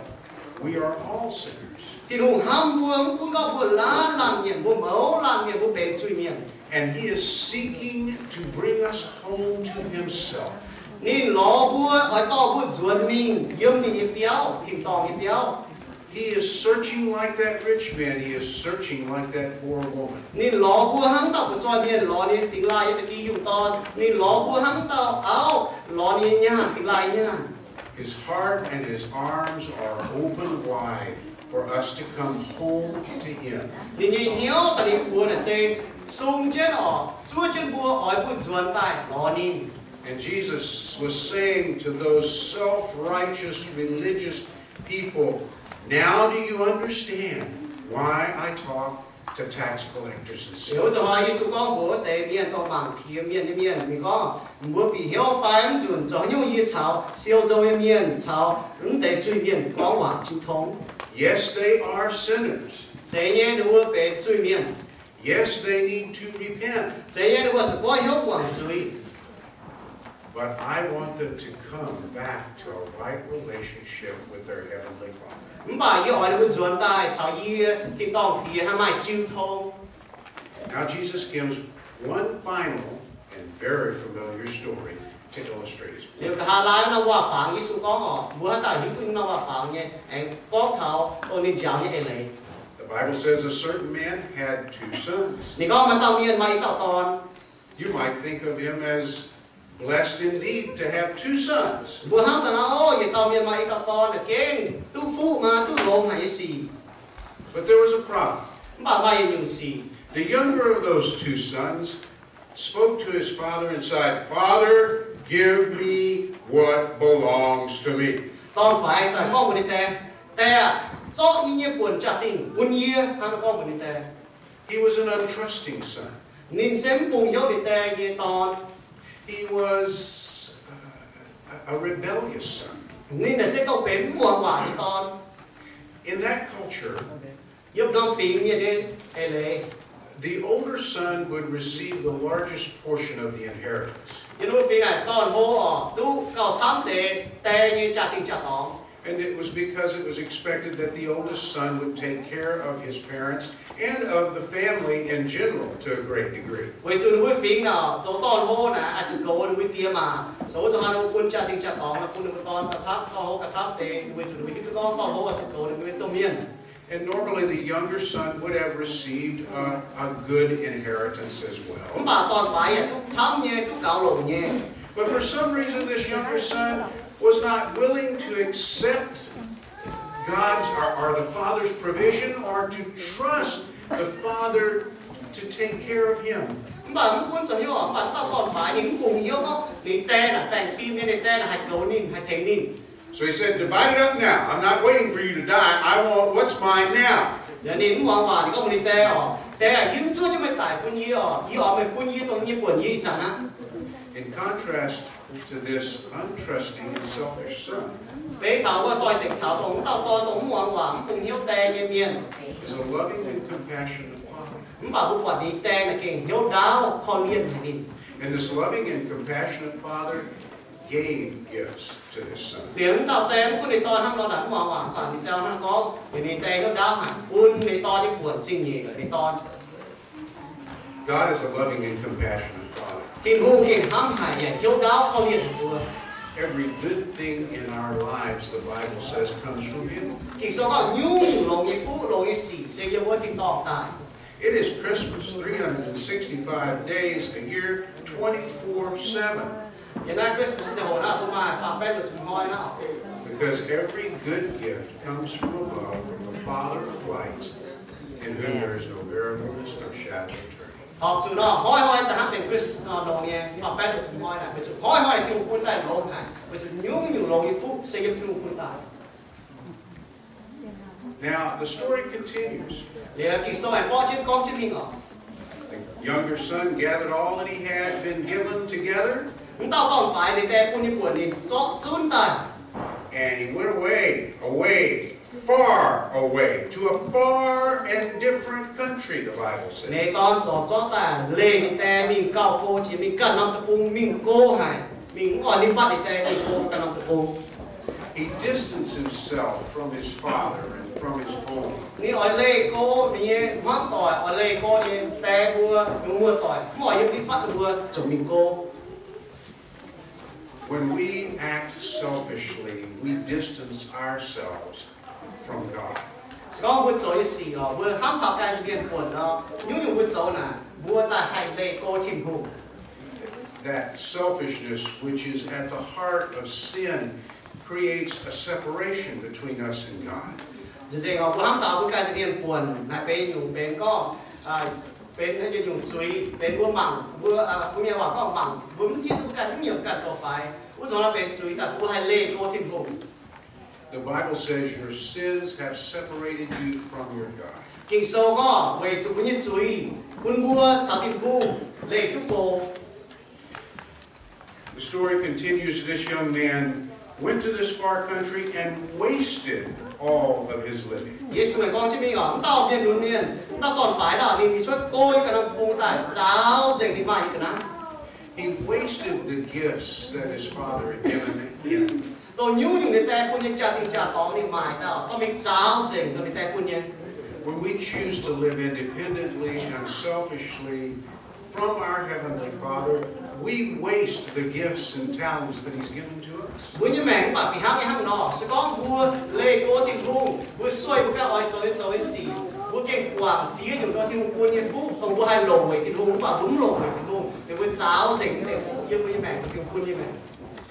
we are all sinners. Tin-Hungh hnamv mbuo mv gunv gorngv mbuo laanh laanh mienh, mbuo mouz laanh mienh, mbuo benx zuiz-mienh. And he is seeking to bring us home to himself. Ninh lorz mbuo, oix dorh mbuo nzuonx mingh yiem ninh nyei biauv, tin-dorngh nyei biauv. He is searching like that rich man. He is searching like that poor woman. Ninh lorz mbuo hnangv dauh buoz-zoih mienh lorz ninh dingx laaih nyei da'gi yungh dorn. Ninh lorz mbuo hnangv dauh auv lorz ninh nyei nyaanh, dingx laaih nyaanh. His heart and his arms are open wide for us to come home to him. Ninh nyei hnyouv caux ninh nyei buoz naaic se sung jienv oc, zuov jienv mbuo oix mbuo nzuonx daaih lorz ninh. And Jesus was saying to those self-righteous religious people, "Now do you understand why I talk to tax collectors and sinners?" Wuov zanc hnoi Yesu gorngv mbuox wuov deix mienh, dongh mangc piex mienh nyei mienh, ninh gorngv, mbuo bieqc hnyouv fai mv nzunc, zoux haaix nyungc yie caux siou nzou nyei mienh, caux mv deix zuiz-mienh gorngv waac jiu tong? Yes, they are sinners. Zeiz nyei, ninh mbuo benx zuiz-mienh. Yes, they need to repent. Zeiz nyei, ninh mbuo zuqc goiv hnyouv guangc zuiz. But I want them to come back to a right relationship with their Heavenly Father. Mv baac yie oix ninh mbuo nzuonx daaih caux yie, Tin-Dorngh Diex, haih maaih jiu tong. Now Jesus gives one final and very familiar story to illustrate his point. Liuz nqa'haav laai norm waac-fangx, Yesu gorngv oc, mbuo haaix dauh hiuv duqv norm waac-fangx nyei, aengx gorngv taux dongh ninh njaaux nyei eix leiz. The Bible says a certain man had two sons. Ninh gorngv maaih dauh mienh maaih i dauh dorn. You might think of him as blessed indeed to have two sons. Mbuo hnamv daaih nor, o, yietc dauh mienh maaih i dauh dorn, gengh duqv fuqv maah, duqv longx haic nyei sic. But there was a problem. Mv baac maaih yietc nyungc sic. The younger of those two sons spoke to his father and said, "Father, give me what belongs to me." Dorn-faix daaih gorngv mbuox ninh die, Die aah, zorqv yie nyei buonc jaa-dingh bun yie, hnangv naaiv gorngv mbuox ninh die. He was an untrusting son. Ninh se mv bungx hnyouv ninh die nyei dorn. He was a rebellious son. Ninh naaic se dongh benx mv muangx waac nyei dorn. In that culture, yiem norm fingx nyei eix leiz, the older son would receive the largest portion of the inheritance. Yiem wuov fingx naaic dorn-hlo oc, duqv gauh camv deix die nyei jaa-dingh jaa-dorngx. And it was because it was expected that the oldest son would take care of his parents and of the family in general to a great degree. Weic zuqc ninh mbuo fingx naaic zoux dorn-hlo naaic oix zuqc goux ninh mbuo die maa. Zoux wuov zanc ninh mbuo bun jaa-dingh jaa-dorngx bun ninh mbuo dorn gauh camv, dorn-hlo gauh camv deix, weic zuqc ninh mbuo hiuv duqv gorngv dorn-hlo oix zuqc goux ninh mbuo domh mienh. And normally the younger son would have received a, a good inheritance as well. Mv baac dorn-faix yaac duqv camv nyei, duqv gaux longc nyei. But for some reason, this younger son was not willing to accept God's or, or the father's provision or to trust the father to take care of him. Mv baac mv gunv zoux hnyouv, mv baac dauh dorn-faix ninh mv bungx hnyouv gorngv ninh die naaic baengh fim nyei, ninh die naaic haih goux ninh, haih tengx ninh. So he said, "Divide it up now. I'm not waiting for you to die. I want what's mine now." Ninh mv muangx waac, ninh gorngv mbuox ninh die oc, Die aah, hiuv zuov jienv meih daic bun yie oc. Yie oix meih bun yie dongh nyei buonc yie ih zanc aqv. In contrast to this untrusting and selfish son, beiv taux wuov doix-dekc taux dongh wuov dauh dorn dongh mv muangx waac, mv bungx hnyouv die nyei mienh, is a loving and compassionate father. Mv baac mbuo buatc ninh die naaic gengh hnyouv ndaauv korv-lienh haic ninh. And this loving and compassionate father gave gifts to his son. Liuz wuov dauh die mv gunv ninh dorn hnangv nor naaic mv muangx waac, mv baac ninh die hnangv gorngv, ninh die hnyouv ndaauv haic, bun ninh dorn nyei buonc zingh nyeic ninh dorn. God is a loving and compassionate Father. Tin-Hungh gengh hnamv haic yaac hnyouv ndaauv korv-lienh mbuo. Every good thing in our lives, the Bible says, comes from Him. Ging-Sou gorngv nyungc-nyungc longx nyei fuqv, longx nyei sic se yiem wuov tin-dorngh daaih. It is Christmas three hundred sixty-five days a year, twenty-four seven. Yiem naaiv Christmas ziangh hoc naaiv, mbuo maaih faam-baeqv luoqc ziepc hnoi naaiv. Because every good gift comes from above, from the Father of lights, in whom there is no variableness nor shadow of turning. Horpc zuqc nor, hnoi-hnoi daaih hnangv benx Christmas nor longx nyei, faam-baeqv luoqc ziepc hnoi naaic, weic zuqc hnoi-hnoi Tin-Hungh bun daaih longx haic, weic zuqc nyungc-nyungc longx nyei fuqv se yiem Tin-Hungh bun daaih. Now, the story continues. Liuz Ging-Sou aengx borqv jienv gorngv jienv mingh oc. The younger son gathered all that he had been given together. Wuov dauh dorn-faix ninh die bun nyei buonc ninh zorqv zunv daaih. And he went away, away, far away, to a far and different country, the Bible says. Ninh dorn zorqv zorqv daaih leih ninh die mingh gauh go, jiex mingh ganh norm deic-bung, mingh go haic, mingh mv oix ninh fatv ninh die, mingh go ganh norm deic-bung. He distanced himself from his father and from his home. Ninh oix leih go ninh nyei hmuangv doic, oix leih go ninh nyei die mbuo, ninh muoz-doic, mv oix yiem ninh fatv ninh mbuo, ziouc mingh go. When we act selfishly, we distance ourselves from God. Se gorngv mbuo zoux nyei sic oc, mbuo hnamv taux ganh mienh buonc nor, nyungc-nyungc mbuo zoux naaic, mbuo daaih haih leih go Tin-Hungh. That selfishness which is at the heart of sin creates creates a separation between us and God. Nzengc-nzengc oc, mbuo hnamv taux mbuo ganh za'gengh buonc naaic benx nyungc benx gorngv, benx nyungc zuiz, benx mbuo mangc, mbuo, mbuo mienh waac gorngv mangc, mbuo mv zieqv duqv ganh, mv nyiemc ganh zoux faix. Wuov nzunc naaiv benx zuiz daaih, mbuo haih leih go Tin-Hungh. The Bible says your sins have separated you from your God. Ging-Sou gorngv weic zuqc mbuo nyei zuiz, bun mbuo caux Tin-Hungh leih duqv go. The story continues, this young man went to this far country and wasted all of his living. Yesu naaic gorngv jienv mingh oc, wuov dauh mienh lunx mienh, wuov dauh dorn-faix naaic, ninh mingh cuotv go nyei ga'naaiv bung daaih, zaaux nzengc ninh maaih nyei ga'naaiv. He wasted the gifts that his father had given him. Dongh nyungc-nyungc ninh die bun nyei jaa-dingh jaa-zorngx ninh maaic daaih, gorngv mingh zaaux nzengc dongh ninh die bun nyei. When we choose to live independently and selfishly from our Heavenly Father, we waste the gifts and talents that He's given to us. Mbuo nyei maengc mv baac fih hnangv nyei hnangv nor, se gorngv mbuo leih go Tin-Hungh, mbuo sueih mbuo ganh oix zoux nyei zoux nyei sic, mbuo gengh guangc ziex nyungc dongh Tin-Hungh bun nyei fuqv, dongh mbuo haih longc weic Tin-Hungh mv baac mbuo mv longc weic Tin-Hungh, ninh mbuo zaaux nzengc naaiv deix fuqv yiem mbuo nyei maengc, Tin-Hungh bun nyei maengc.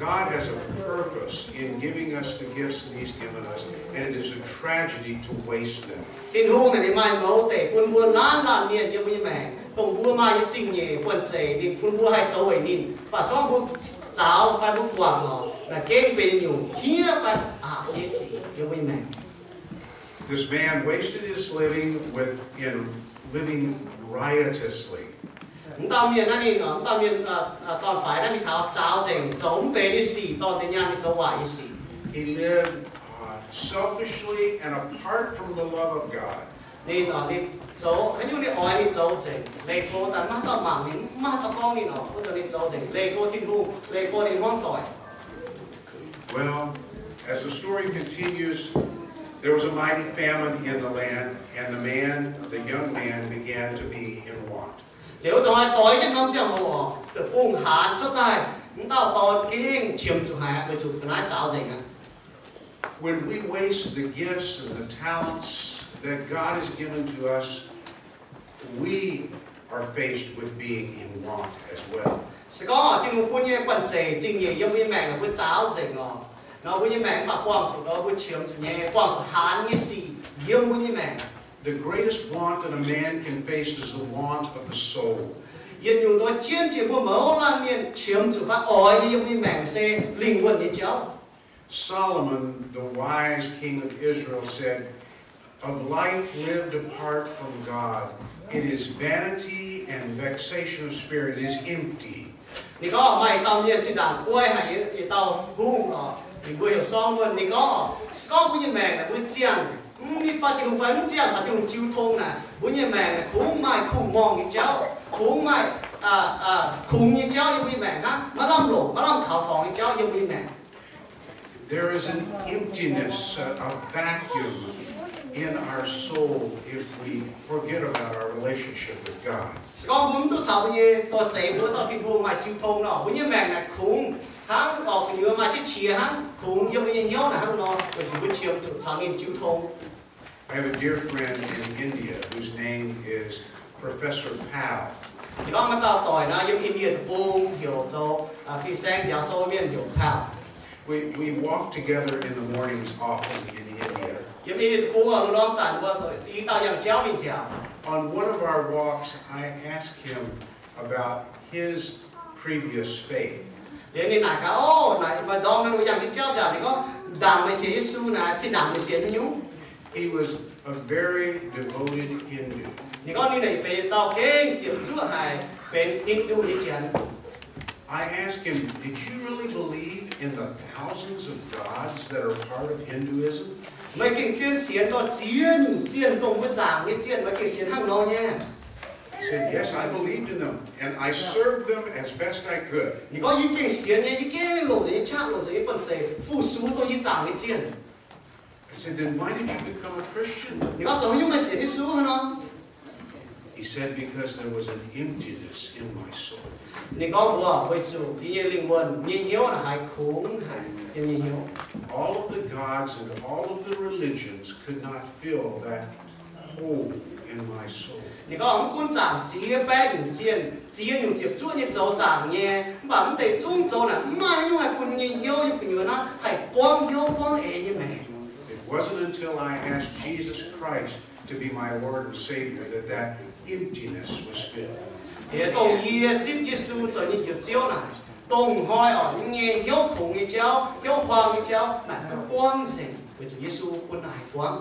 God has a purpose in giving us the gifts that He's given us, and it is a tragedy to waste them. Tin-Hungh naaic ninh maaih mouz deic bun mbuo laanh laanh mienh yiem mbuo nyei maengc, dongh mbuo maaih nyei zingh nyeic buonv-zeic ninh bun mbuo haih zoux weic ninh, mv baac se gorngv mbuo zaaux fai mbuo guangc oc, naaic gengh benx nyungc hniev fai aqc nyei sic yiem mbuo nyei maengc. This man wasted his living with, in living riotously. Mv dauh mienh naaiv ninh, mv dauh mienh dorn-faix naaiv mingh taux zaaux nzengc, zoux mv benx nyei sic, dorh deix nyaanh mingh zoux waaic nyei sic. He lived, uh, selfishly and apart from the love of God. Ninh, ninh zoux haaix nyungc ninh oix ninh zoux nzengc, leih go daaih maiv dauh mangc ninh, maiv dauh gorngv ninh oc, wuov zanc ninh zoux nzengc, leih go Tin-Hungh, leih go ninh hmuangv doic. Well, as the story continues, there was a mighty famine in the land, and the man, the young man, began to be in want. Liuz wuov zanc doix jienv norm ziangh hoc oc, deic-bung haanz cuotv daaih, mv dauh dorn gengh qiemx zuqc haic, weic zuqc ga'naaiv zaaux nzengc aqv. When we waste the gifts and the talents that God has given to us, we are faced with being in want as well. Se gorngv Tin-Hungh bun nyei buonv-zeic zingh nyeic yiem mbuo nyei maengc mbuo zaaux nzengc oc, nor mbuo nyei maengc mv baac buangh zuqc nor mbuo qiemx zuqc nyei, buangh zuqc haanz nyei sic yiem mbuo nyei maengc. The greatest want that a man can face is the want of the soul. Yietc nyungc dongh jienv jiex mbuo mouz laanh mienh qiemx zuqc fai oix nyei yiem mbuo nyei maengc se lingh wuonh nyei jauv. Solomon, the wise king of Israel, said, Of life lived apart from God, it is vanity and vexation of spirit, it is empty. Ninh gorngv maaih dauh mienh zinh ndaangc guai haic yietc dauh hungh oc, ninh mbuo heuc Solomon. Ninh gorngv, se gorngv mbuo nyei maengc naaic mbuo ziangh mv fai Tin-Hungh fai mv ziangh caux Tin-Hungh jiu tong naaic, mbuo nyei maengc naaic kungx maaih kungx-morngh nyei jauv, kungx maaih kungx nyei jauv yiem mbuo nyei maengc hnangv, maiv lamh longc maiv lamh kaux dorngx nyei jauv yiem mbuo nyei maengc. There is an emptiness, a, a vacuum in our soul if we forget about our relationship with God. Se gorngv mbuo mv duqv caux mbuo nyei dorh zeiz mbuo dorh Tin-Hungh maaih jiu tong nor, mbuo nyei maengc naaic kungx hnangv orqc, gu'nyuoz maaih jienv qiex hnangv, kungx yiem mbuo nyei hnyouv naaic hnangv nor, weic zuqc mbuo qiemx zuqc caux ninh jiu tong. I have a dear friend in India whose name is Professor Pal. Ninh gorngv maaih dauh doic naaiv yiem India deic-bung heuc zoux fin-saeng njaaux sou mienh heuc Pal. We, we walk together in the mornings often in India. Yiem India deic-bung oc, lungh ndorm zanc mbuo i dauh yangh jauv mingh nziaauc. On one of our walks, I asked him about his previous faith. Liuz ninh naaic gaax, o, naaic maaih ndorm naaiv mbuo yangh jienv jauv nziaauc, ninh gorngv, ndaangc meih sienx Yesu naaic, zinh ndaangc meih sienx haaix nyungc? He was a very devoted Hindu. Ninh gorngv ninh naaic benx dauh gengh ziepc zuoqv haic benx Hindu nyei janx. I asked him, Did you really believe in the thousands of gods that are part of Hinduism? Meih gengh zien sienx dorh zienh zienh dongh mbuo zaangc nyei zienh, meih gengh sienx hnangv nor nyei? He said, Yes, I believed in them, and I served them as best I could. Ninh gorngv, yie gengh sienx nyei, yie gengh longc nzengc nyei qaqv, longc nzengc nyei buonv-zeic fu-sux dongh yie zaangc nyei zienh. I said, Then why did you become a Christian? Ninh gorngv, zoux haaix nyungc meih sienx Yesu hnangv nor? He said, Because there was an emptiness in my soul. Ninh gorngv mbuox, weic zuqc yie nyei lingh wuonh, yie nyei hnyouv naaic haiz kungx haic, yie nyei hnyouv. All of the gods and all of the religions could not fill that hole in my soul. in my soul. Ninh gorngv, mv gunv zaangc ziex baeqv nyungc zienh, ziex nyungc ziepc zuoqv nyei zoux zaangc nyei, mv baac mv deix zungv zoux naaic mv maaih haaix nyungc haih bun nyei hnyouv nyei gu'nyuoz naaiv haih buangv hnyouv buangv eix nyei maengc. It wasn't until I asked Jesus Christ to be my Lord and Savior that that emptiness was filled. Yie dongh yie zipv Yesu zoux nyei Njoux Ziouv naaic, dongh hnoi oc, yie nyei hnyouv kungx nyei jauv, hnyouv huaang nyei jauv naaic duqv buangv nzengc, weic zuqc Yesu bun naaic haih buangv.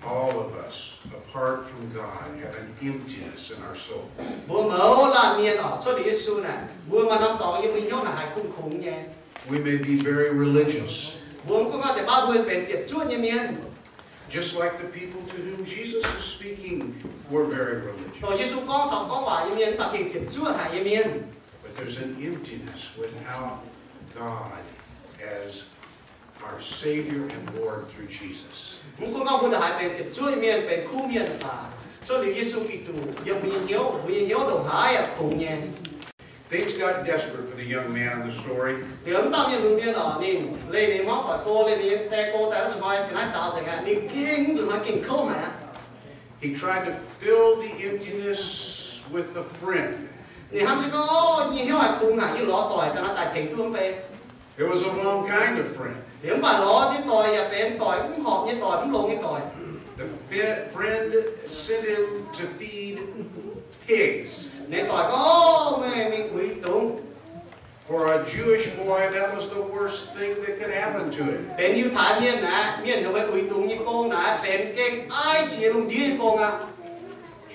All of us, apart from God, have an emptiness in our soul. Mbuo mouz laanh mienh oc, cuotv liuz Yesu naaic, mbuo maaih norm dorngx yiem mbuo hnyouv naaic haih kungx kungx nyei. We may be very religious. Mbuo mv gunv gorngv deix baav mbuo benx ziepc zuoqv nyei mienh. Just like the people to whom Jesus is speaking were very religious. Dongh Yesu gorngv caux gorngv waac nyei mienh mv baac gengh ziepc zuoqv haic nyei mienh. But there's an emptiness without God as our Savior and Lord through Jesus. Mv gunv gorngv mbuo ndongc haaix benx ziepc zuoqv nyei mienh, benx kuv mienh baac, cuotv liuz Yesu Giduc yiem mbuo nyei hnyouv, mbuo nyei hnyouv ndongc haaix yaac kungx nyei. Things got desperate for the young man in the story. Liuz mv dauh mienh lunx mienh oc, ninh leih ninh hmuangv doic go, leih ninh nyei die go daaih wuov zuqc hnoi ga'naaiv zaux nzengc aqv. Ninh gengh zuqc hnoi gengh kouv haic aqv. He tried to fill the emptiness with a friend. Ninh hnamv jienv gorngv, nyei hnyouv haih kungx haic, yie lorz doic ga'naaiv daaih tengx duqv mv bei. It was a wrong kind of friend. Liuz mv baac lorz nyei doic yaac benx doic mv horpc nyei doic, mv longx nyei doic. The fi- friend sent him to feed pigs. Ninh doic gorngv, meih mingh uix dungz. For a Jewish boy, that was the worst thing that could happen to him. Benx Yiutai mienh naaic, mienh heuc meih uix dungz nyei gong naaic, benx gengh aiv jiex lungh ndiev nyei gong aqv.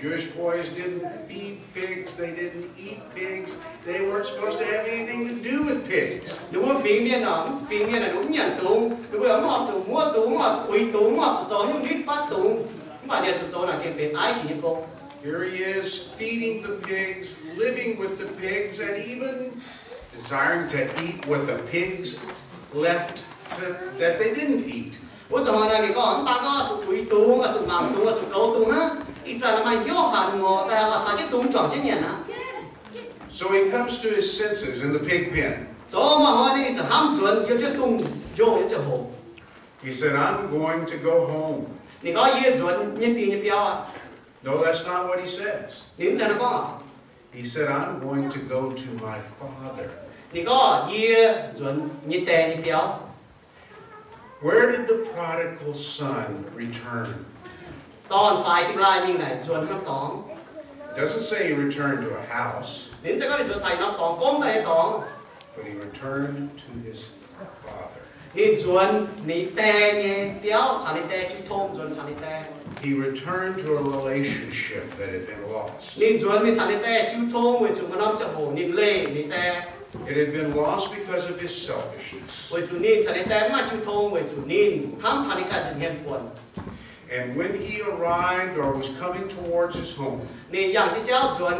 Jewish boys didn't feed pigs, they didn't eat pigs, they weren't supposed to have anything to do with pigs. Ninh mbuo fingx mienh oc, fingx mienh naaic ninh mbuo mv nyanc dungz, ninh mbuo yaac mv horpc zuqc muoqv dungz, mv horpc zuqc uix dungz, mv horpc zuqc zoux nyungc nitv fatv dungz. Mv baac ninh zuqc zoux naaic gengh benx aiv jiex nyei gong. Here he is feeding the pigs, living with the pigs, and even desiring to eat what the pigs left to, that they didn't eat. Wuov zanc naaic ninh gorngv, mv daan gorngv zuqc uix dungz, zuqc mangc dungz, zuqc goux dungz hnangv. Ih zanc maaih hnyouv hanc ngorc daaih, caux jienv dungz juangc jienv nyanc aqv. So he comes to his senses in the pig pen. Zoux maaih hnoi ninh ziouc hnamv nzuonx yiem jienv dungz njongh nyei ziangh hoc. He said, I'm going to go home. Ninh gorngv, yie nzuonx nyei dingh nyei biauv aqv. No, that's not what he says. Ninh mv zeiz nor gorngv. He said, I'm going to go to my father. Ninh gorngv, yie nzuonx nyei die nyei biauv. Where did the prodigal son return? Dorn-faix dimlaaih mingh naaic nzuonx norm dorngx? Doesn't say he returned to a house, Ninh mv zeiz gorngv ninh nzuonx taux norm dorngx, gomv daaih nyei dorngx. But he returned to his father. Ninh nzuonx ninh die nyei biauv, caux ninh die jiu tong, nzuonx caux ninh die. He returned to a relationship that had been lost. Ninh nzuonx mingh caux ninh die jiu tong weic zuqc maaih norm ziangh hoc ninh leih ninh die. It had been lost because of his selfishness. Weic zuqc ninh caux ninh die mv maaih jiu tong weic zuqc ninh hnamv taux ninh ganh nza'hmien buonc. And when he arrived or was coming towards his home, Ninh yangh jienv jauv nzuonx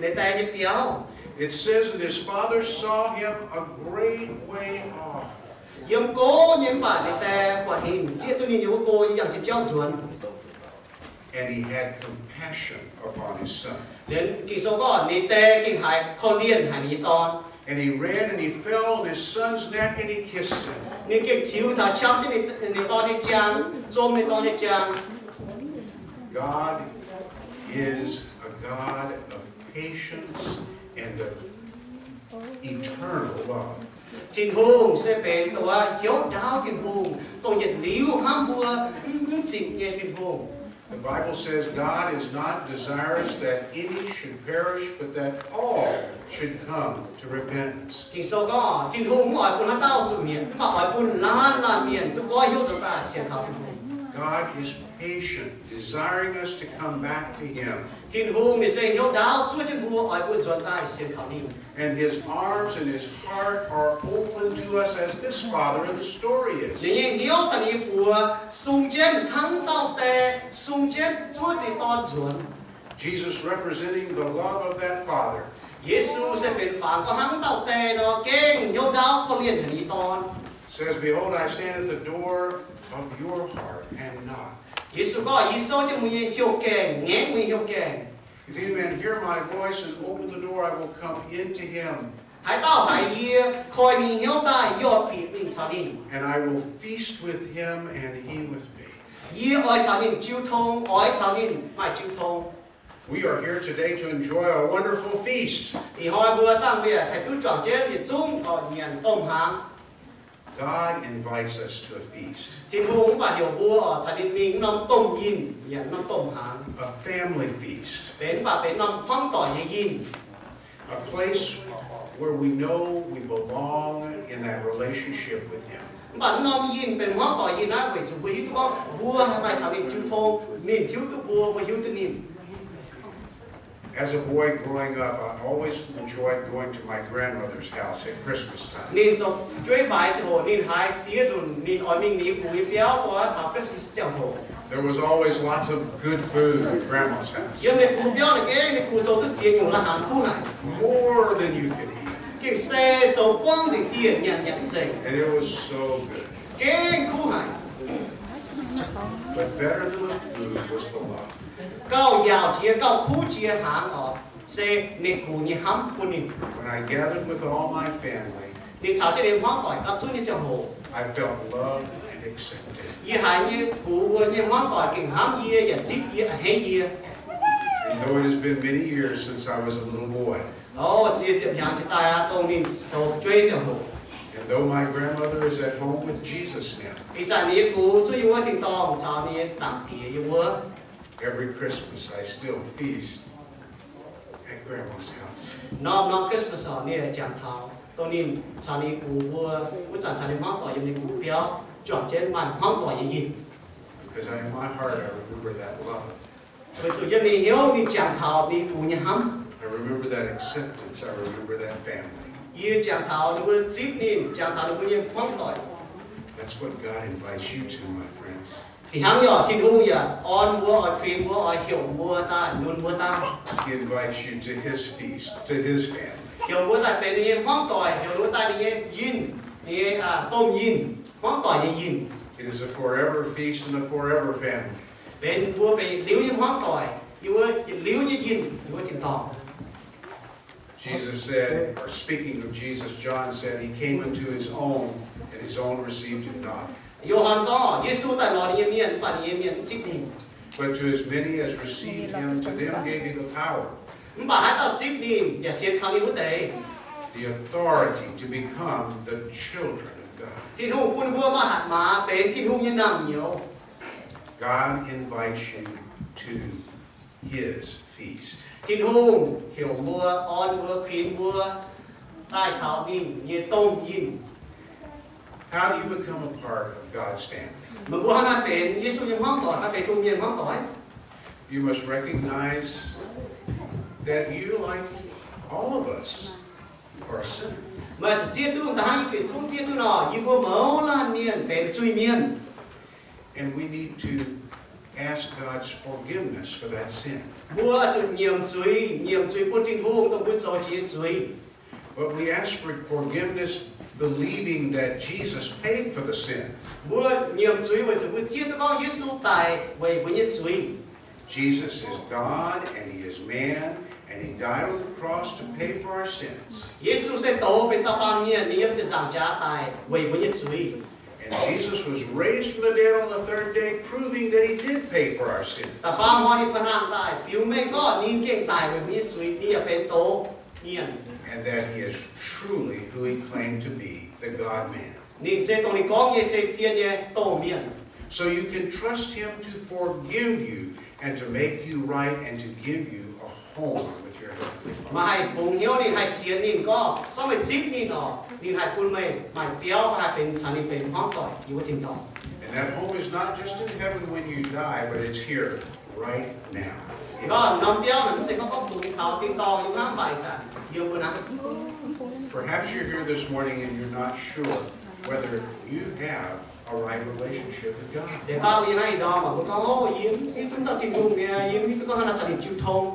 ninh die nyei biauv. It says that his father saw him a great way off. Yiem go nyei, mv baac ninh die buatc ninh, zieqv duqv ninh nyei wuov go, yangh jienv jauv nzuonx. And he had compassion upon his son. Liuz Ging-Sou gorngv ninh die gengh haiz korv-lienh haic ninh nyei dorn. And he ran and he fell on his son's neck and he kissed him. Ninh gengh tiux taux qam jienv ninh dorn nyei jaang, zom ninh dorn nyei jaang. God is a God of patience and of eternal love. Tin-Hungh se benx dongh wuov hnyouv ndaauv Tin-Hungh, dongh yietc liuz hnamv mbuo, mv zingc nyei Tin-Hungh. The Bible says God is not desirous that any should perish, but that all should come to repentance. Ging-Sou gorngv Tin-Hungh mv oix bun haaix dauh zuqc mietc, mv baac oix bun laanh laanh mienh duqv goiv hnyouv nzuonx daaih sienx kaux Tin-Hungh. God is patient, desiring us to come back to Him. Tin-Hungh ninh se hnyouv ndaauv, zuov jienv mbuo oix bun nzuonx daaih sienx kaux ninh. And His arms and His heart are open to us as this father in the story is. Ninh nyei hnyouv caux ninh nyei buoz sung jienv hnangv dauh die sung jienv zuov ninh dorn nzuonx. Jesus representing the love of that father. Yesu se benx fangx gorngv hnangv dauh die nor gengh hnyouv ndaauv korv-lienh ninh nyei dorn. Says, Behold, I stand at the door of your heart and knock. Yesu gorngv, yie souv jienv mbuo nyei hnyouv gaengh, ngaengv mbuo nyei hnyouv gaengh. If any man hear my voice and open the door, I will come in to him. Haaix dauh haiz yie, koi ninh hnyouv daaih, yie oix bieqc mingh caux ninh. And I will feast with him and he with me. Yie oix caux ninh jiu tong, oix caux ninh maaih jiu tong. We are here today to enjoy a wonderful feast. Ih hnoi mbuo dangh mienh haih duqv juangc jienv yietc zungv oc nyanc domh hnaangx. God invites us to a feast. Tin-Hungh mv baac heuc mbuo oc caux ninh mingh norm domh yinh nyanc norm domh hnaangx. A family feast. Benx mv baac benx norm hmuangv doic nyei yinh. A place where we know we belong in that relationship with Him. Mv baac norm yinh benx hmuangv doic yinh naaiv weic zuqc mbuo hiuv duqv gorngv mbuo haih maaih caux ninh jiu tong, ninh hiuv duqv mbuo, mbuo hiuv duqv ninh. As a boy growing up, I always enjoyed going to my grandmother's house at Christmas time. Ninh zoux fu'jueiv faix ziangh hoc ninh haiz ziex nzunc ninh oix mingh ninh gux nyei biauv taux Christmas ziangh hoc. There was always lots of good food at Grandma's house. Yiem ninh gux biauv naaic gengh ninh gux zoux duqv ziex nyungc la'hnaangx kuv haic. More than you could eat. Gengh se zoux buangv nzengc dieh nyanc nyanc mv nzengc. And it was so good. Gengh kuv haic. But better than the food was the love. Gauh yaauc jiex, gauh kuv jiex hnaangx oc, se ninh gux nyei hnamv bun ninh. When I gathered with all my family, ninh caux jienv ninh hmuangv doic gapv zunv nyei ziangh hoc, I felt loved and accepted. Yie haiz nyei gux mbuo nyei hmuangv doic gengh hnamv yie yaac zipv yie, a'hneiv yie. And though it has been many years since I was a little boy, O, ziex ziepc hnyangx jiex daaih aqv, dongh ninh zoux fu'jueiv ziangh hoc. And though my grandmother is at home with Jesus now, Ih zanc ninh nyei gux zuqc yiem wuov tin-dorngh caux ninh nyei Zaangc Diex yiem wuov. Every Christmas I still feast at Grandma's house. Norm-norm Christmas oc, ninh jangx taux dongh ninh caux ninh gux mbuo, wuov zanc caux ninh hmuangv doic yiem ninh gux biauv juangc jienv maaih hmuangv doic nyei yinh. Because in my heart I remember that love. Weic zuqc yiem ninh hnyouv ninh jangx taux ninh gux nyei hnamv. I remember that acceptance. I remember that family. Yie jangx taux ninh mbuo zipv ninh, jangx taux ninh mbuo nyei hmuangv doic. That's what God invites you to, my friends. Fih hnangv nyei oc, Tin-Hungh yaac orn mbuo, oix kuinx mbuo, oix heuc mbuo daaih, lunx mbuo daaih. He invites you to his feast, to his family. Heuc mbuo daaih benx ninh nyei hmuangv doic, heuc mbuo daaih ninh nyei yinh, ninh nyei domh yinh, hmuangv doic nyei yinh. It is a forever feast and a forever family. Benx mbuo benx yietc liuz nyei hmuangv doic, yiem wuov yietc liuz nyei yinh, yiem wuov tin-dorngh. Jesus said, or speaking of Jesus, John said, he came unto his own, and his own received him not. Yo^han gorngv, Yesu daaih lorz ninh nyei mienh, mv baac ninh nyei mienh mv zipv ninh. But to as many as received him, to them gave he the power, Mv baac haaix dauh zipv ninh yaac sienx kaux ninh wuov deix, the authority to become the children of God. Tin-Hungh bun mbuo maaih hatc maaz benx Tin-Hungh nyei naamh nyouz. God invites you to his feast. Tin-Hungh heuc mbuo, orn mbuo, kuinx mbuo daaih taux ninh nyei domh yinh. How do you become a part of God's family? Meih mbuo hnangv haaix benx Yesu nyei hmuangv doic, hnangv haaix benx Tin-Hungh nyei hmuangv doic? You must recognize that you, like all of us, are a sinner. Meih zuqc zieqv duqv, da'hnangv yie bieqc zungv zieqv duqv nor, yie mbuo mouz laanh mienh benx zuiz-mienh. And we need to ask God's forgiveness for that sin. Mbuo zuqc nyiemc zuiz, nyiemc zuiz bun Tin-Hungh dongh mbuo zoux jiex nyei zuiz. But we ask for forgiveness believing that Jesus paid for the sin. Mbuo nyiemc zuiz weic zuqc mbuo zieqv duqv gorngv Yesu daic weic mbuo nyei zuiz. Jesus is God and he is man, and he died on the cross to pay for our sins. Yesu se douz benx dauh baamh mienh, ninh yiem ziepc nzaangc jaax daic weic mbuo nyei zuiz. And Jesus was raised from the dead on the third day, proving that he did pay for our sins. Da'faam hnoi ninh pa'naangx daaih, biux mengh gorngv ninh gengh daic weic mbuo nyei zuiz, ninh yaac benx douz mienh. And that he is truly who he claimed to be, the God-man. Ninh se dongh ninh gorngv nyei se zien nyei domh mienh. So you can trust him to forgive you and to make you right and to give you a home with your Heavenly Father. Meih haih bungx hnyouv ninh, haih sienx ninh gorngv, se gorngv meih zipv ninh oc, ninh haih bun meih maaih biauv, haih benx caux ninh benx hmuangv doic yiem wuov tin-dorngh. And that home is not just in heaven when you die, but it's here right now. Gorngv norm biauv naaic mv zeiz gorngv gorngv bungx taux tin-dorngh yiem naaiv, mv baac ih zanc yiem mbuo naaiv. Perhaps you're here this morning and you're not sure whether you have a right relationship with God. Deix baav mbuo yiem naaiv ih ndorm mbuo gorngv, o, yie mv hiuv duqv dauh Tin-Hungh nyei, yie mv hiuv duqv gorngv haaix nor caux ninh jiu tong.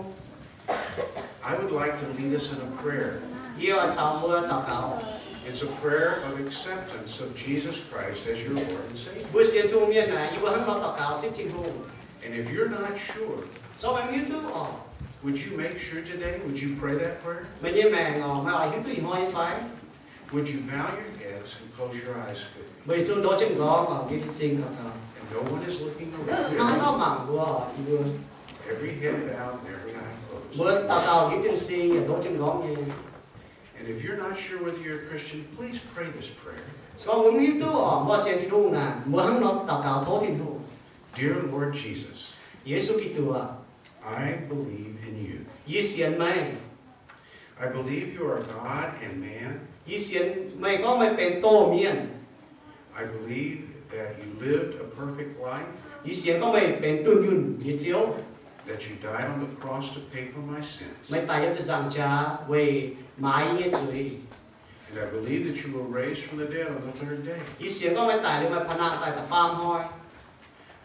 I would like to lead us in a prayer. Yie oix caux mbuo daux gaux. It's a prayer of acceptance of Jesus Christ as your Lord and Savior. Mbuo sienx Tin-Hungh mienh naaic, yie mbuo hnangv nor daux gaux zipv Tin-Hungh. And if you're not sure, Se gorngv meih mv hiuv duqv oc, would you make sure today? Would you pray that prayer? Meih nyei maengc oc, meih oix hiuv duqv ih hnoi nyei fai? Would you bow your heads and close your eyes with me? Meih zuqc ndoqv jienv m'nqorngv oc, yiem m'zing daux gaux. No one is looking around. Hnangv naaiv mangc mbuo, yie mbuo. Every head bowed and every eye closed. Mbuo daux gaux njiec dien cing, yietc ndoqv jienv nqorngv nyei. And if you're not sure whether you're a Christian, please pray this prayer. Se gorngv mbuo mv hiuv duqv oc, mbuo sienx Tin-Hungh naaic, mbuo hnangv nor daux gaux tov Tin-Hungh. Dear Lord Jesus, Yesu Giduc aac, I believe in you. Yie sienx meih. I believe you are God and man. Yie sienx meih gorngv meih benx doh mienh. I believe that you lived a perfect life. Yie sienx gorngv meih benx dunh yunh nyei Ziouv. That you died on the cross to pay for my sins. Meih daic yiem ziepc nzaangc jaax weic maaiz yie nyei zuiz. And I believe that you were raised from the dead on the third day. Yie sienx gorngv meih daic liuz meih paav nangh daaih da'faam hnoi.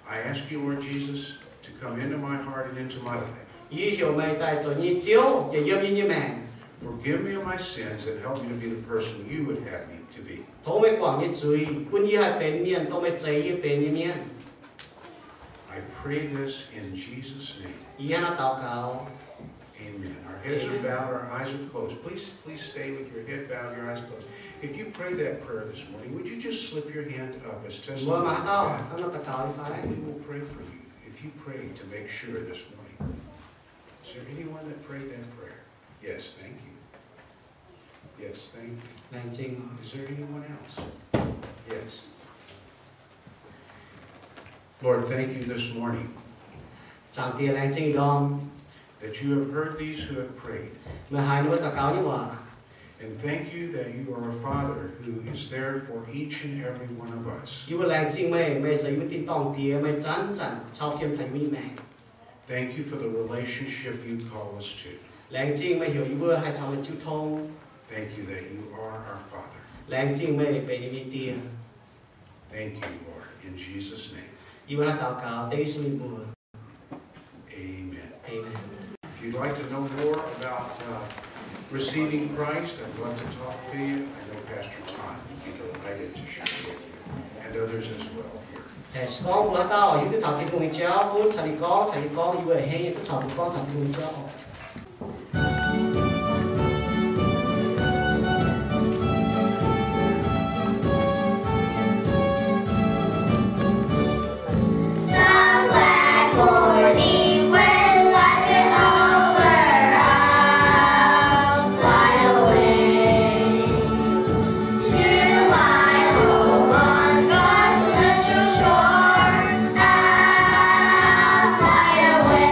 I ask you, Lord Jesus, to come into my heart and into my life. Yie heuc meih daaih zoux yie nyei Ziouv, yaac yiem yie nyei maengc. Forgive me of my sins and help me to be the person you would have me to be. Tov meih guangc yie nyei zuiz, bun yie haih benx mienh dongh meih zeix yie benx nyei mienh. I pray this in Jesus' name. Yie hnangv naaiv daux gaux. Amen. Our heads are bowed, our eyes are closed. Please, please stay with your head bowed, your eyes closed. If you prayed that prayer this morning, would you just slip your hand up as testimony to that? Mbuo mangc gaax, hnangv naaiv daux gaux nyei fai? We will pray for you if you prayed to make sure this morning. Is there anyone that prayed that prayer? Yes, thank you. Yes, thank you. Laengz zingh. Is there anyone else? Yes. Lord, thank you this morning Zaangc Diex, laengz zingh ndorm that you have heard these who have prayed. Meih haiz ninh mbuo daux gaux nyei waac. And thank you that you are a Father who is there for each and every one of us. Yie mbuo laengz zingh meih, meih se yie mbuo tin-dorngh Diex, meih zanc-zanc cau fiem taux yie mbuo nyei maengc. Thank you for the relationship you call us to. Laengz zingh meih heuc yie mbuo haih caux meih jiu tong. Thank you that you are our Father. Laengz zingh meih benx yie mbuo nyei Die. Thank you, Lord, in Jesus' name. Yie mbuo hnangv naaiv daux gaux dengv Yesu nyei mbuox. Amen. Amen. If you'd like to know more about, uh, receiving Christ, I'd love to talk to you. I know Pastor Todd would be delighted to share with you, and others as well here. Se gorngv mbuo haaix dauh hiuv duqv taux Tin-Hungh nyei jauv, gunv caux ninh gorngv, caux yie gorngv, yie mbuo hengx duqv caux mbuo gorngv taux Tin-Hungh nyei jauv. Some black morning when life is over, I'll fly away to my home on God's celestial shore. I'll fly away.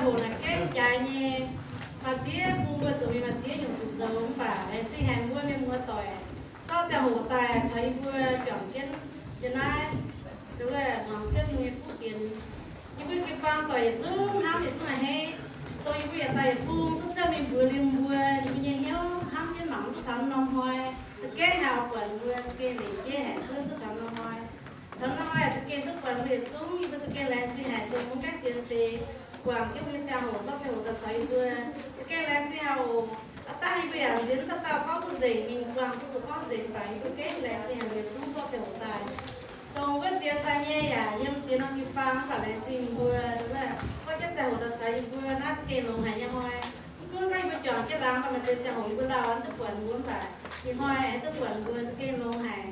Hoc naaic gaengh jaaix nyei, maaih ziex bung mbuo zuqc mingh maaih ziex nyungc zuqc zoux, mv baac laengz zingh haic mbuo mienh muoz doic zorqv ziangh hoc daaih caux yie mbuo juangc jienv yiem naaiv, muangx Ziouv Tin-Hungh nyei kuv fienx. Yie mbuo jiu-baang doic yietc zungv hnamv yietc zungv a'hneiv, dongh yie mbuo yietc dauh yietc bung duqv cuotv mingh mbuox liuz mbuo, yie mbuo nyei hnyouv hnamv jienv mangc duqv taux norm hnoi, za'gengh haih buatc mbuo za'gengh leiz jeiv haic, zungv duqv taux norm hnoi. Taux norm hnoi za'gengh duqv buatc mbuo yietc zungv, yie mbuo za'gengh laengz zingh haic dongh mbuo gaengh sienx deix guangc jienv mbuo nyei ziangh hoc, zorqv ziangh hoc daaih caux yie mbuo. Za'gengh laengz zingh haic oc. Aav dangh yie mbuo yaac nziex dauh dauh gorngv duqv nzengc mingh, guangc duqv zuqc gorngv nzengc, mv baac yie mbuo gaengh laengz zingh haic mbuo yietc zungv zorqv ziangh hoc daaih. Dongh wuov sienx daaih nyei yaac yiem ziex norm jiu-baang, mv baac laengz zingh mbuo zorqv jienv ziangh hoc daaih caux yie mbuo naaiv za'gengh longx haic nyei hnoi. Mv gunv gorngv yie mbuo juangc jienv laangz, mv baac maaih deix ziangh hoc yie mbuo lauh mv duqv buatc mbuo, mv baac ih hnoi aengx duqv buatc mbuo za'gengh longx haic.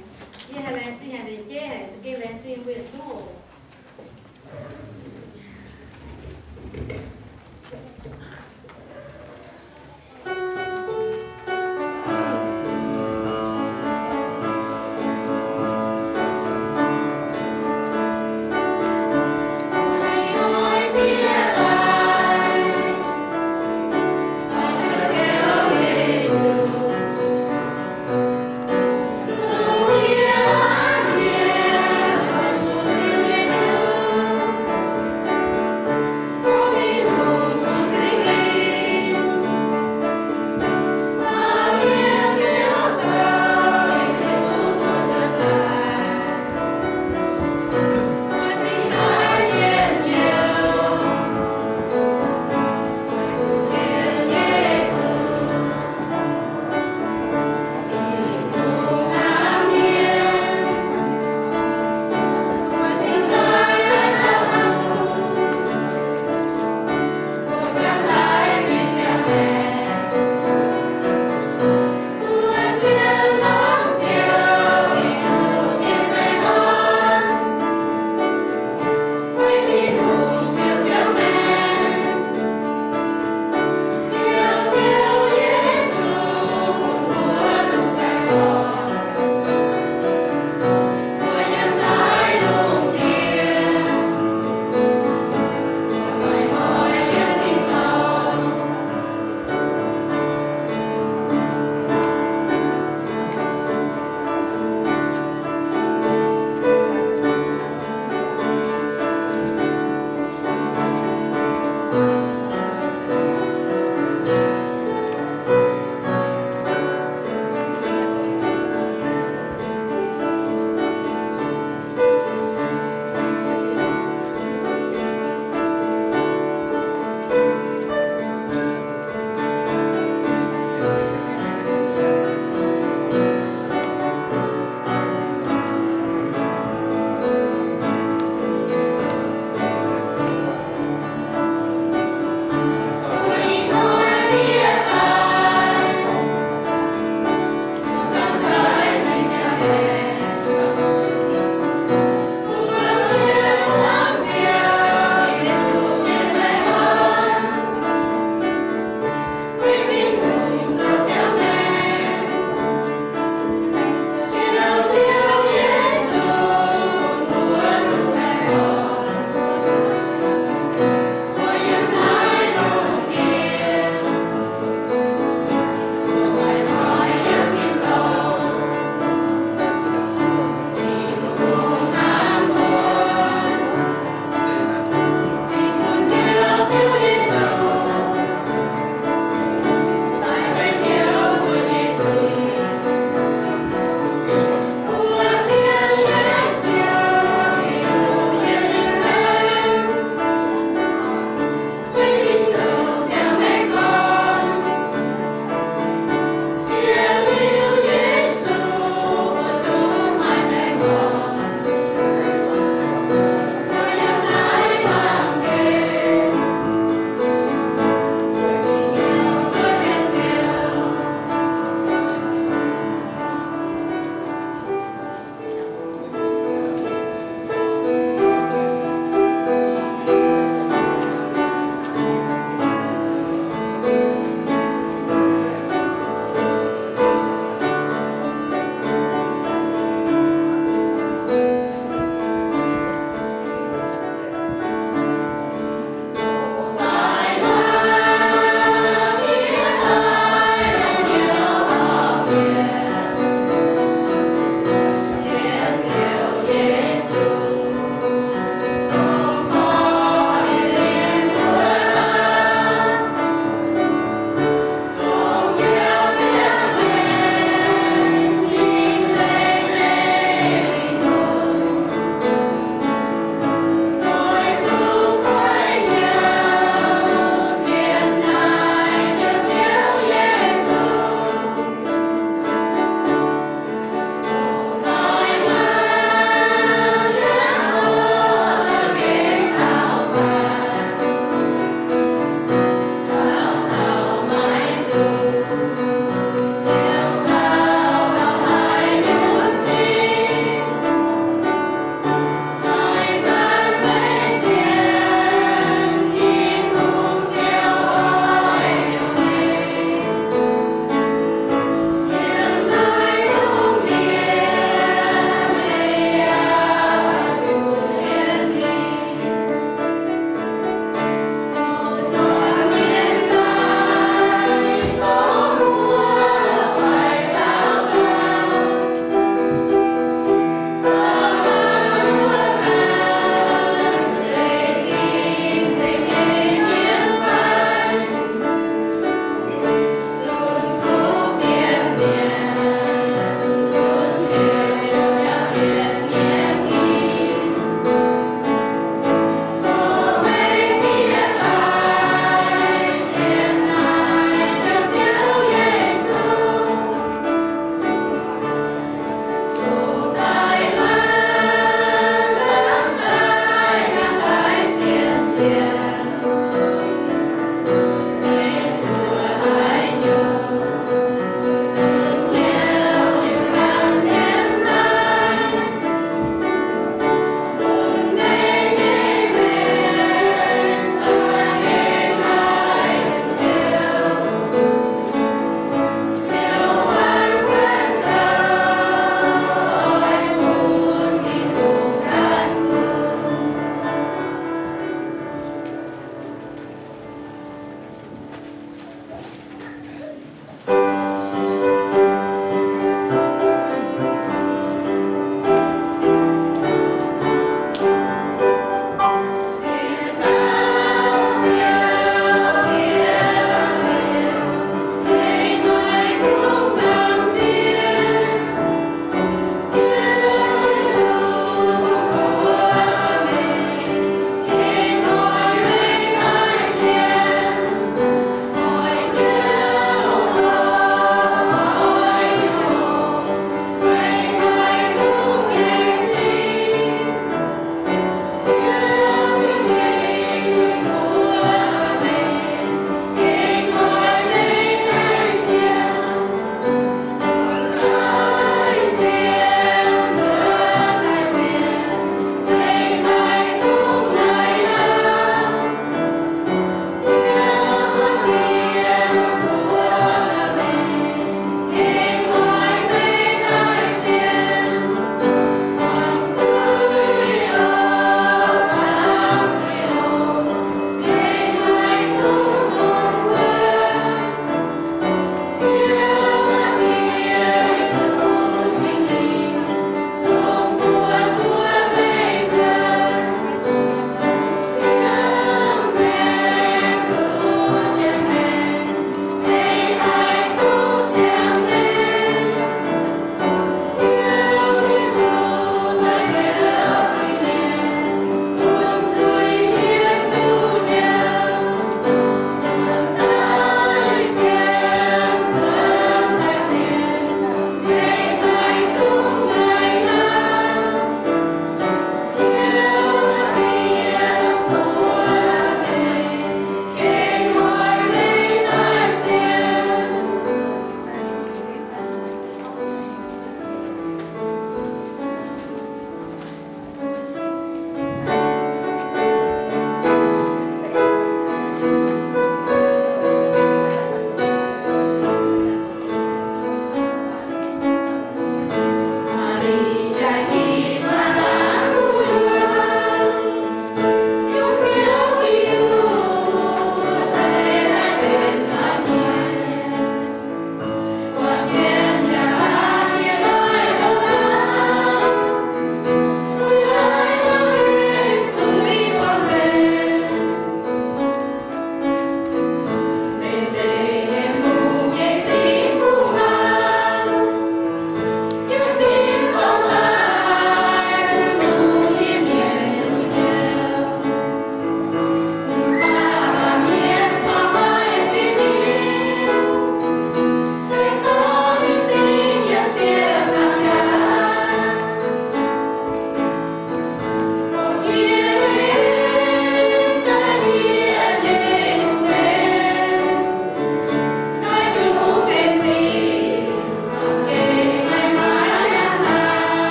Yie haih laengz zingh haic, leiz jeiv haic, za'gengh laengz zingh mbuo yietc zungv oc.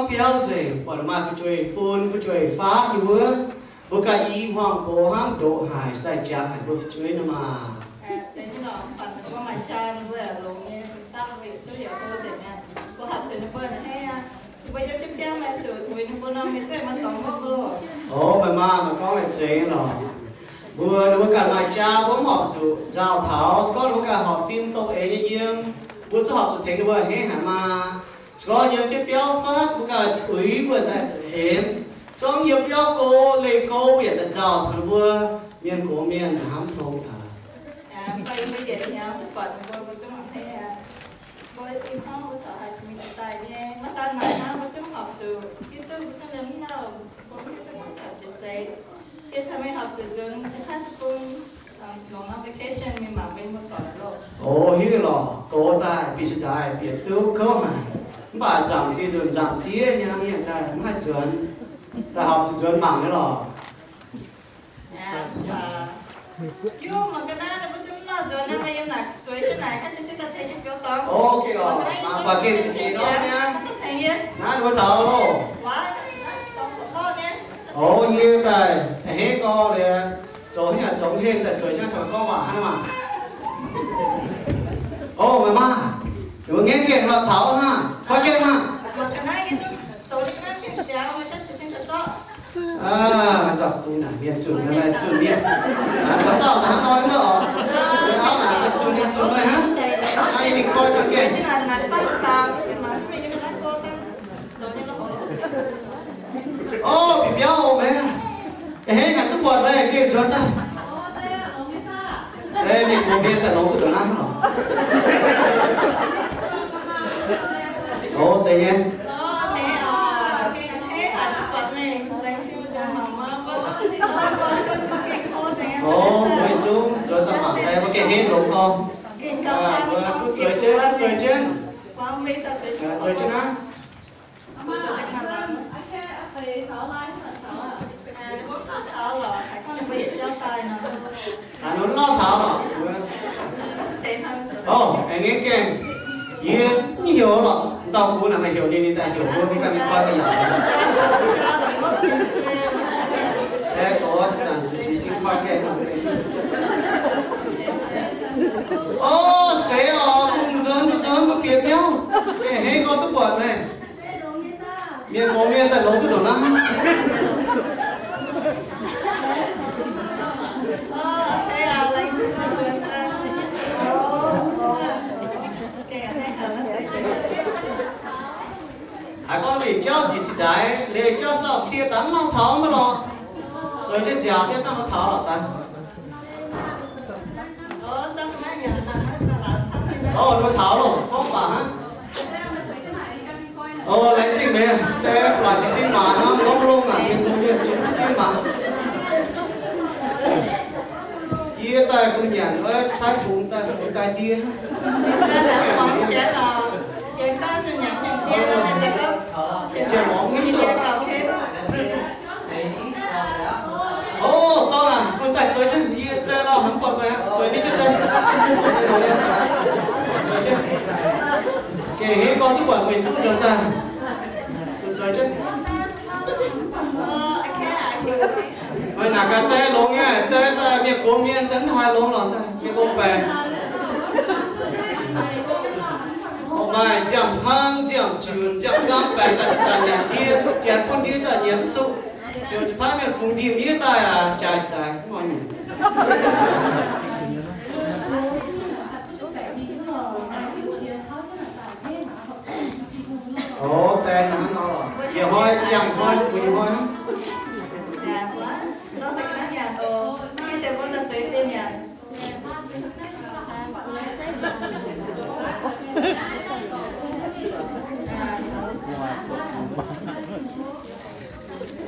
Biauv nzengc, buatc maaih fu'jueiv fun, fu'jueiv faqv nyei wuov, mbuo ganh i hmuangx gox hnangv ndoqc haic, daaih jangx haic mbuo fu'jueiv nor maah. O, meih maah, meih gorngv laengz zingx lorqc. Mbuo, ninh mbuo ganh maaih jaa, mbuo mv horpc zuqc nzauh taux. Se gorngv ninh mbuo ganh horpc fim dongh eix nyei yiem, mbuo zungv horpc zuqc tengx ninh mbuo a'hneiv haic maah. Se gorngv yiem jienv biauv fatv, mbuo ganh uix mbuo daaih zuqc hemx. Se gorngv yiem biauv go, leih go, mbuo yaac daaih nzauh taux ninh mbuo. Mienh gox mienh hnamv tong taux. O, hiuv lorqc, gox daaih bieqc cingx daaih bieqc duqv kouv haic. Mv baac nzaangc ziex nzunc nzaangc ziex nyei hnangv, yie daaih mv haih nzuonx, daaih horpc zuqc nzuonx mangc nyei lorqc. O, gengh oc, mangc buatc gengh zuqc bieqc norm nyei. Naaiv ninh mbuo taux loh. O, yie daaih a'hneiv gorngv liuz, zoux haaix nyungc zoux haaix nyungc daaih zueiz jienv naaiv zanc gorngv waac hnangv maah. O, meih maah, ninh mbuo ngaengv gengh lorz taux hnangv, koi gengh maah. Aa, mienh zuqc naaiv, zunh mienh, mbuo dauh daaih hnangv nor mv baac oc, auv naaic zunh mienh zunh meih hnangv. Naaiv yie mingh koi ganh gengh. O, bieqc biauv oc meih. A'hneiv haic duqv buatc meih gengh nzuonx daaih. Mienh gox mienh daaih longx duqv ndongc naaiv lorqc. O, zeiz nyei. O, mbuo zungv nzuonx daaih mangc daaih, mbuo gengh hneiv longx gorngv. Mbuo duqv zueiz jienv, duqv zueiz jienv. Zueiz jienv aqv. Haaix nor lauh taux lorqc. O, aengx ngaengv gaengh. Yie mv heuc lorqc. Dauh gux naaic maaih heuc ninh, ninh daaih heuc mbuo, mbuo ganh mingh koi ga'yaauc. Aeqv, gorx zanc jiez sin koi gaengh. O, seix oc, mbuo nzuonx, mbuo nzuonx, mbuo bieqc biauv. A'hneiv gorngv duqv buatc meih. Mienh gox mienh daaih longx duqv ndongc naaiv. Haiz gorngv mingh jauv njiec cingx daaih, leih jauv sauh cie daaih mv lauh taux mv baac lorqc. Zueiz jienv nziaauc jienv dangh mv taux lorqc daaih. O, mv taux loh, gorngv baac hnangv. O, laengz zingh meih, deix laaix jiez sin maanc hnangv, gorngv longx aqv, mienh mbuo mienh jiez sin maanc. Yie daaih bun nyanc, Taiv Fungx daaih fungx daaih ndie. Janx-muangz mv hiuv. O, dorn aac, mbuo daaih zueiz jienv yie daaih lauh hnamv buatc meih aqv, zueiz jienv daaih. Zueiz jienv. Gengh hneiv gorngv duqv buatc meih zungv nzuonx daaih. Zueiz jienv. Meih naaic gaax daaih longx nyei, daaih daaih mienh gox mienh daaih mv haih longx lorqc, daaih mienh gox baengc. Maaih nziaamv-hlang, nziaamv-junc, nziaamv-nqaamv baengc daaih daaih nyanc ndie, janx bun ndie daaih nyanc mv zuqc. Heuc jiez paaiv mienh fungx ndie-miev daaih aac, jaaix daaih mv oix nyanc. O, daaih hnangv nor lorqc. Yietc hnoi ziangh hnoi, yietc hnoi.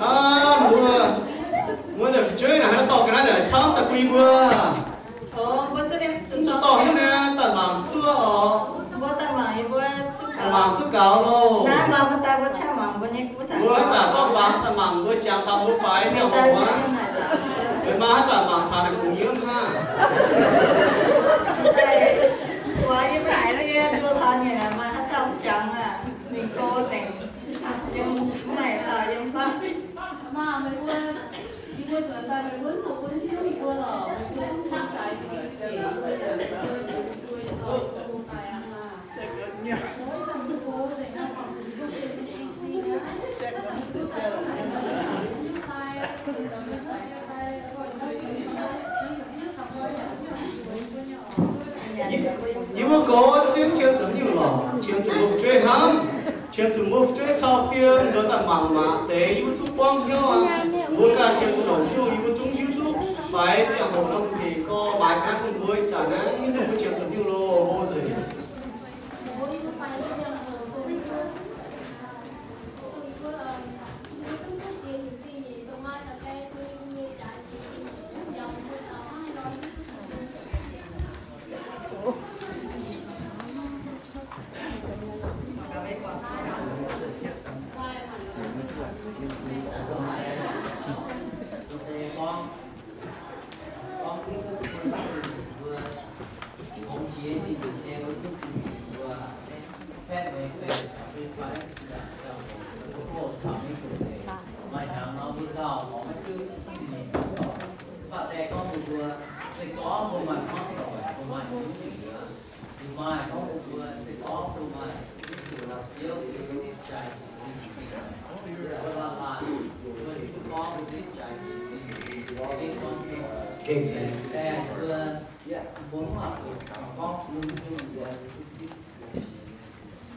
Aa, mbuo, mbuo naaic fu'jueiv naaic haaix dorh ga'naaiv naaic camv daaih bun yie mbuo. Mv dorh hiuv naaiv daaih mangc duqv oc. Mangc zuqv gaux loh. Mbuo zanc zorqv fangx daaih mangc mbuo jangx taux mbuo faix ziangh hoc aqv. Meih maa haaix zanc mangc taux naaic kungx nyiemv hnangv. Yie mbuo gox sienx qiemx zuqc haaix nyungc lorqc? Qiemx zuqc mbuo fu'jueiv hnamv, qiemx zuqc mbuo fu'jueiv cau fiem nzuonx daaih mangc maac deix, yie mbuo zungv buangv hnyouv aqv. Mbuo ganh qiemx zuqc longc hnyouv, yie mbuo zungv hiuv duqv faix ziangh hoc nor mbuo gengh gorngv maaiz gaax bun mbuo ih zanc naaiv, mbuo qiemx zuqc haaix nyungc loh nzengc.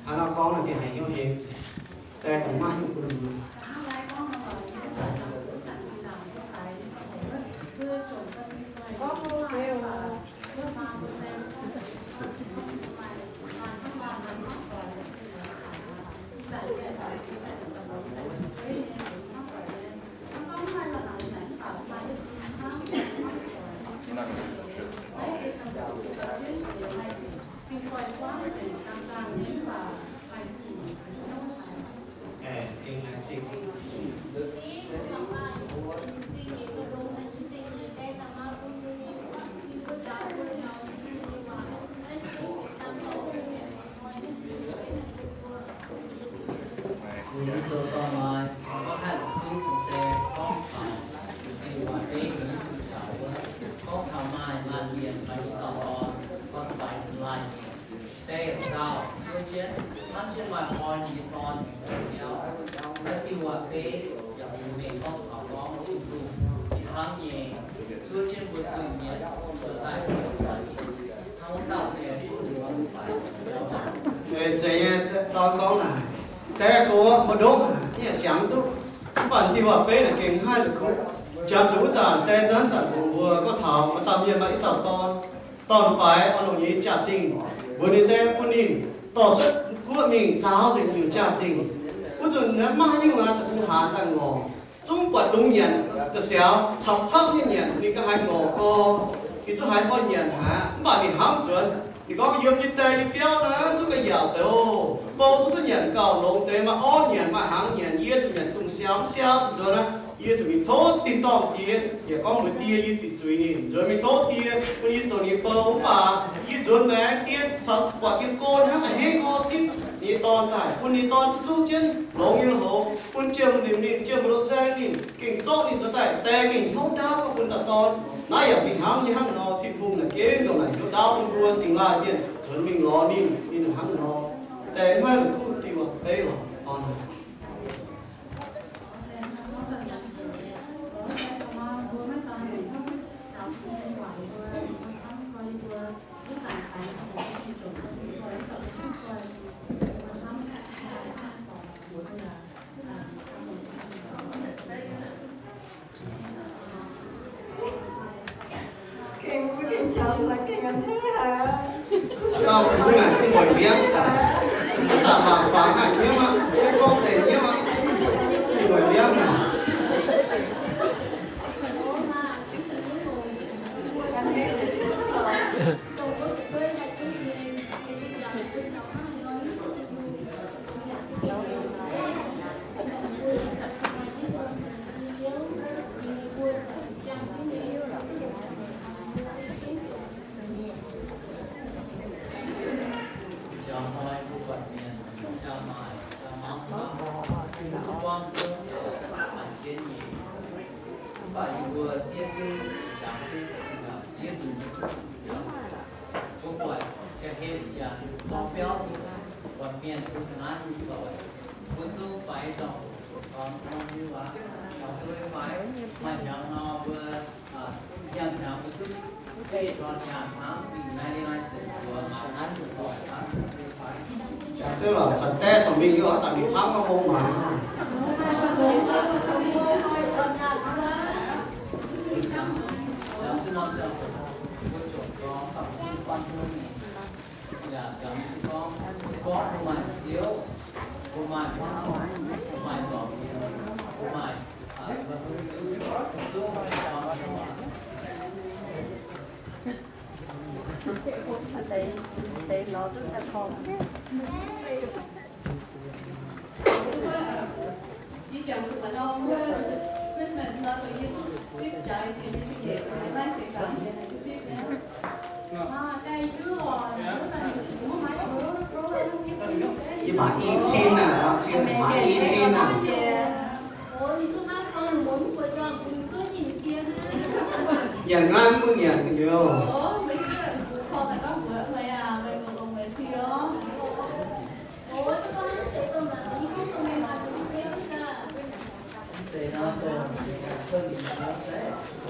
Hnangv nor gorngv naaic gengh haiz hnyouv heng. Daaih dongh maiv nyungc bun mbuo. Mbuo zoux dorn maaih, gorngv haih la'kuqv deix gorngv faix, ninh waac deix ninh zuqc caux wuov, gorngv taux maaih laanh mienh fai dauh dorn, gorngv faix ninh laanh mienh. Deix zaux zuov jienv, hnamv jienv maaih hnoi ninh nyei dorn biauv, naaiv diuh waac deix yaac bun mengh gorngv taux gorngv Tin-Hungh hnangv nyei, zuov jienv mbuo zuqc mietc, zuqc daaih sienx hnangv wuov dauh mienh zuqc mbuo faix. Zeiz nyei, dorn gorngv naaic, deix gorx mbuo ndongc haaix yaac jangx duqv, mv baac diuh waac beiv naaic gengh haih la'kuqv. Jangx zuqc wuov zanc deix zanc zanc mbuox mbuo gorngv taux maaih dauh mienh maaih i dauh dorn, dorn-faix oix longc nyei jaa-dingh, mbuox ninh deix bun ninh dorh cuotv guoqv mingh zaux nzengc nyungc jaa-dingh. Wuov zanc naaiv maiv haaix nyungc aqv, da'bung haanz daaih ngorc, zungv buatc dungz nyanc, da'siaux taux hapv nyei nyanc, ninh ga'haaix ngorc gorx, ninh zungv haiz orv nyanc haic, mv baac ninh hnamv nzuonx. Ninh gorngv, yiem yie daaih yie biauv naaiv zungv ga'yaauc deix oc. Bou zungv duqv nyanc gauh longx deix, maaih orv nyanc, maaih hnaangx nyanc, yie zuqc nyanc dungz siau, mv siau zuqc nzuonx aqv. Yie zuqc mingh tov tin-dorngh die, yaac gorngv mbuox die yie ziqc zuiz ninh, nzuonx mingh tov die bun yie zoux ninh bou. Mv baac yie nzuonx maengx die taux buatc yiem go hnangv, a'hneiv orv zipv ninh nyei dorn daaih, bun ninh dorn duqv zungv jienv longx nyei lui-houx, bun jiem nimc ninh, jiem mbu'ndongx nzaeng ninh, gengh zorqv ninh nzuonx daaih, deix gengh hnyouv ndaauv gorngv bun dauh dorn. Naaiv yaac fih hnangv nyei hnangv nor, Tin-Hungh naaic gengh ndongc naaic hnyouv ndaauv bun mbuo dingx laaih mienh nzuonx mingh lorz ninh, ninh hnangv nor. Deix maiv la'kuqv diuh waac beiv lorqc. Dorn aac. Gengh mbuo gengh jangx daaih gengh a'hneiv haic. Dauh kuv naaic zingh mueic mbiangv daaih. Mv zanc mangc fangx haic nyiemv aqv, maiv gorngv deix nyiemv aqv. Zingh mueic mbiangv naaic. Mv baac yie mbuo zieqv duqv jangx duqv zieqv nzunc duqv sic ziangx, mbuo buatc ga'hlen jangx zorng biauv zuqc buatc mienh bun ga'naaiv nyei zoih, mbuo zungv faix zorngh dorn zorng nyei waac, taux duqv faix maaih hnyangx nor mbuo nyanc hnyangx mbuo duqv beiv dorn nyanc hnangv mingh naaiv nyei naaiv se mbuo maaih naaiv duqv doic hnangv. Jangx duqv lorqc, zanc deix corc mingh yie oix zanc mingh camv gorngv hlo maaiz. Yie jangx zuqc maaih norm Christmas nor dongh yie duqv zipv jaaix jiex nyei zingh nyeic, dongh yie maiv seix zaangc yie duqv zipv nyei. Yie maaih i cin naaic, maaih i cin naaic. Nyanc naaiv mv nyanc nyouz.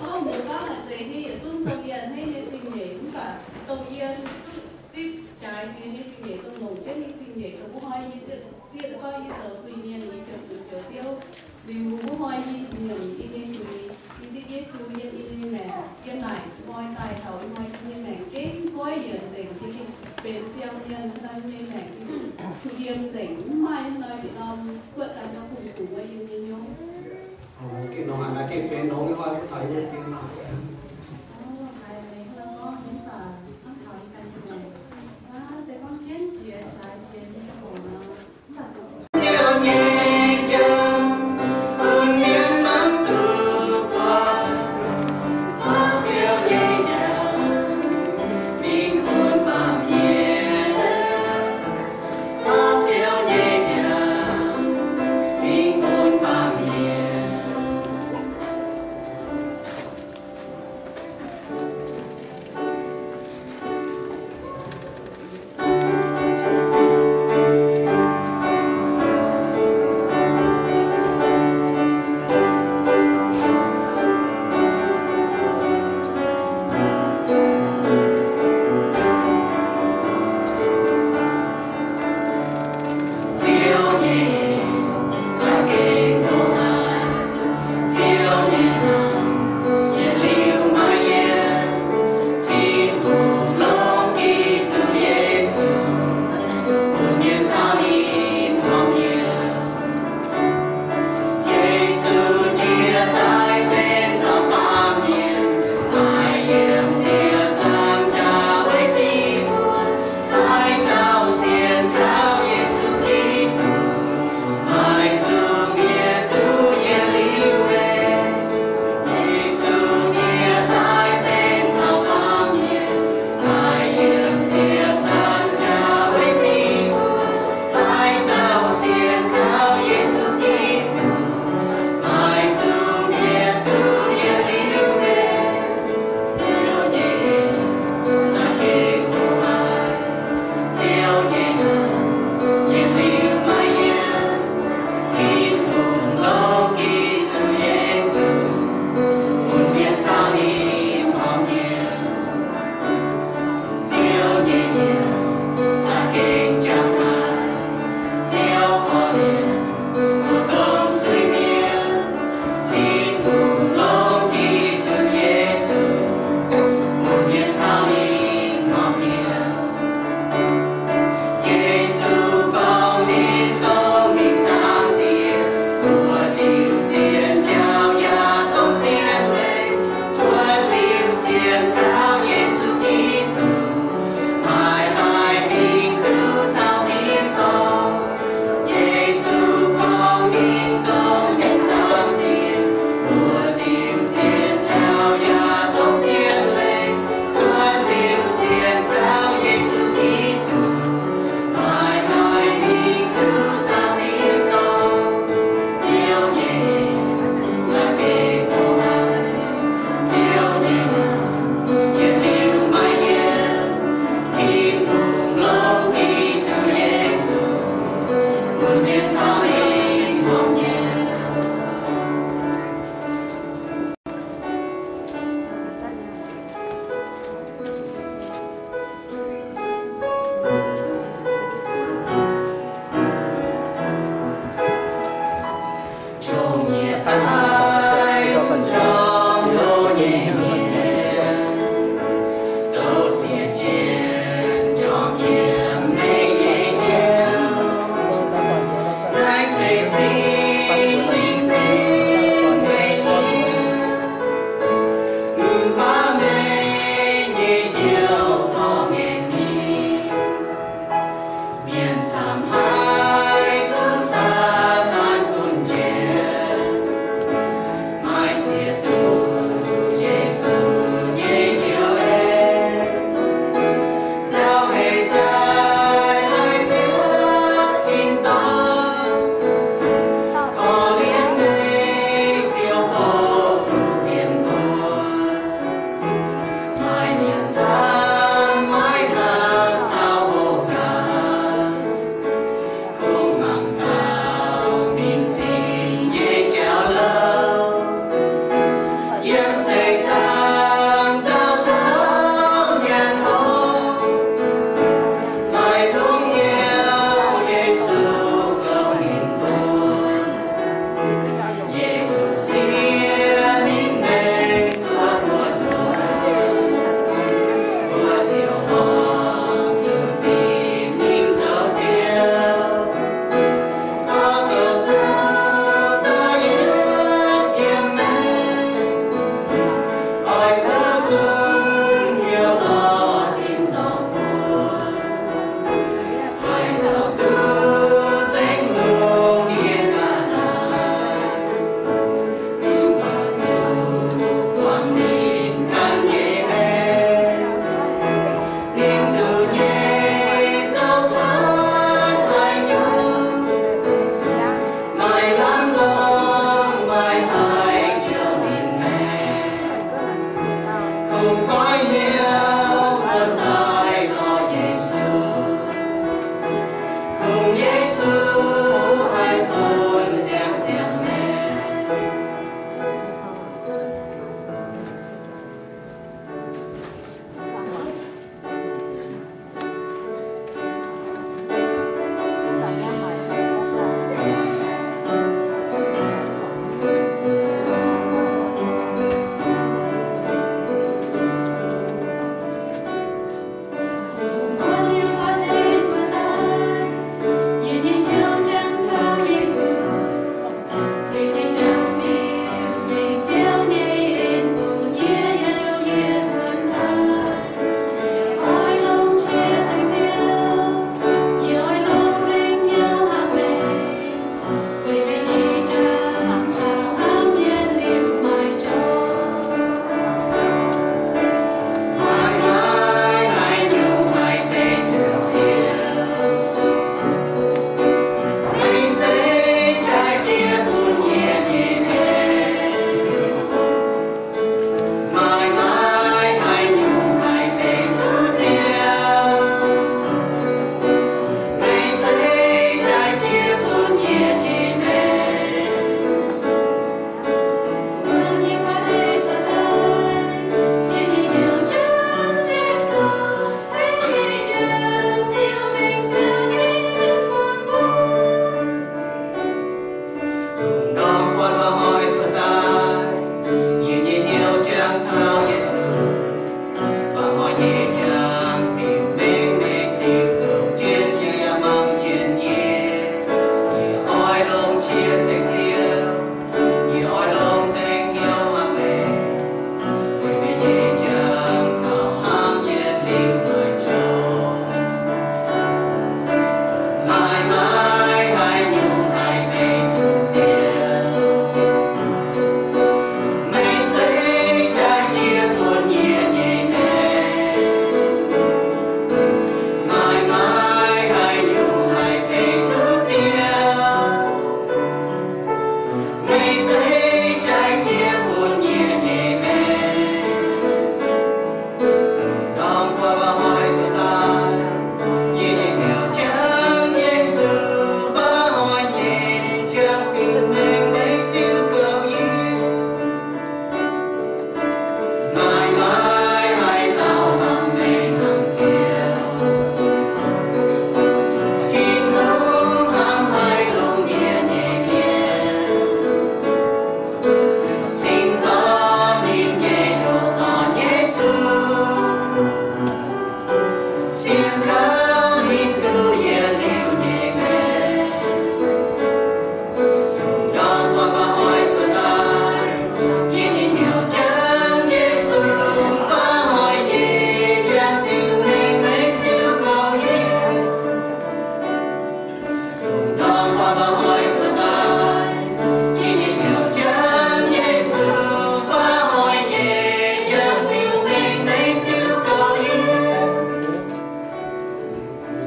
Gorngv mbuox gorngv maaih zeix nyei yietc zungv dongh yie a'hneiv nyei zingh nyeic, mv baac dongh yie duqv zipv jaaix jiex nyei zingh nyeic, dongh longc jienv nyei zingh nyeic, dongh wuov hnoi yie zieqv, zieqv duqv gorngv yie zoux zuiz-mienh, yie ziouc zuqc joux Ziouv. Liuz wuov hnoi yie nyiemc yie nyei zuiz, yie zipv Yesu yiem yie nyei maengc, yiem naaic hnoi daaih taux ih hnoi yie nyei maengc gengh goiv yienc nzengc, gengh benx siang mienh, hnoi yie nyei maengc gengh yiem nzengc, mv maaih hnoi yietc norm kuotv daaih nor kungx kungx wuov yiem nyei hnyouv. Gengh nongx aqv, naaiv gengh benx nongx nyei hnoi, mv taux yie nyei dien maah.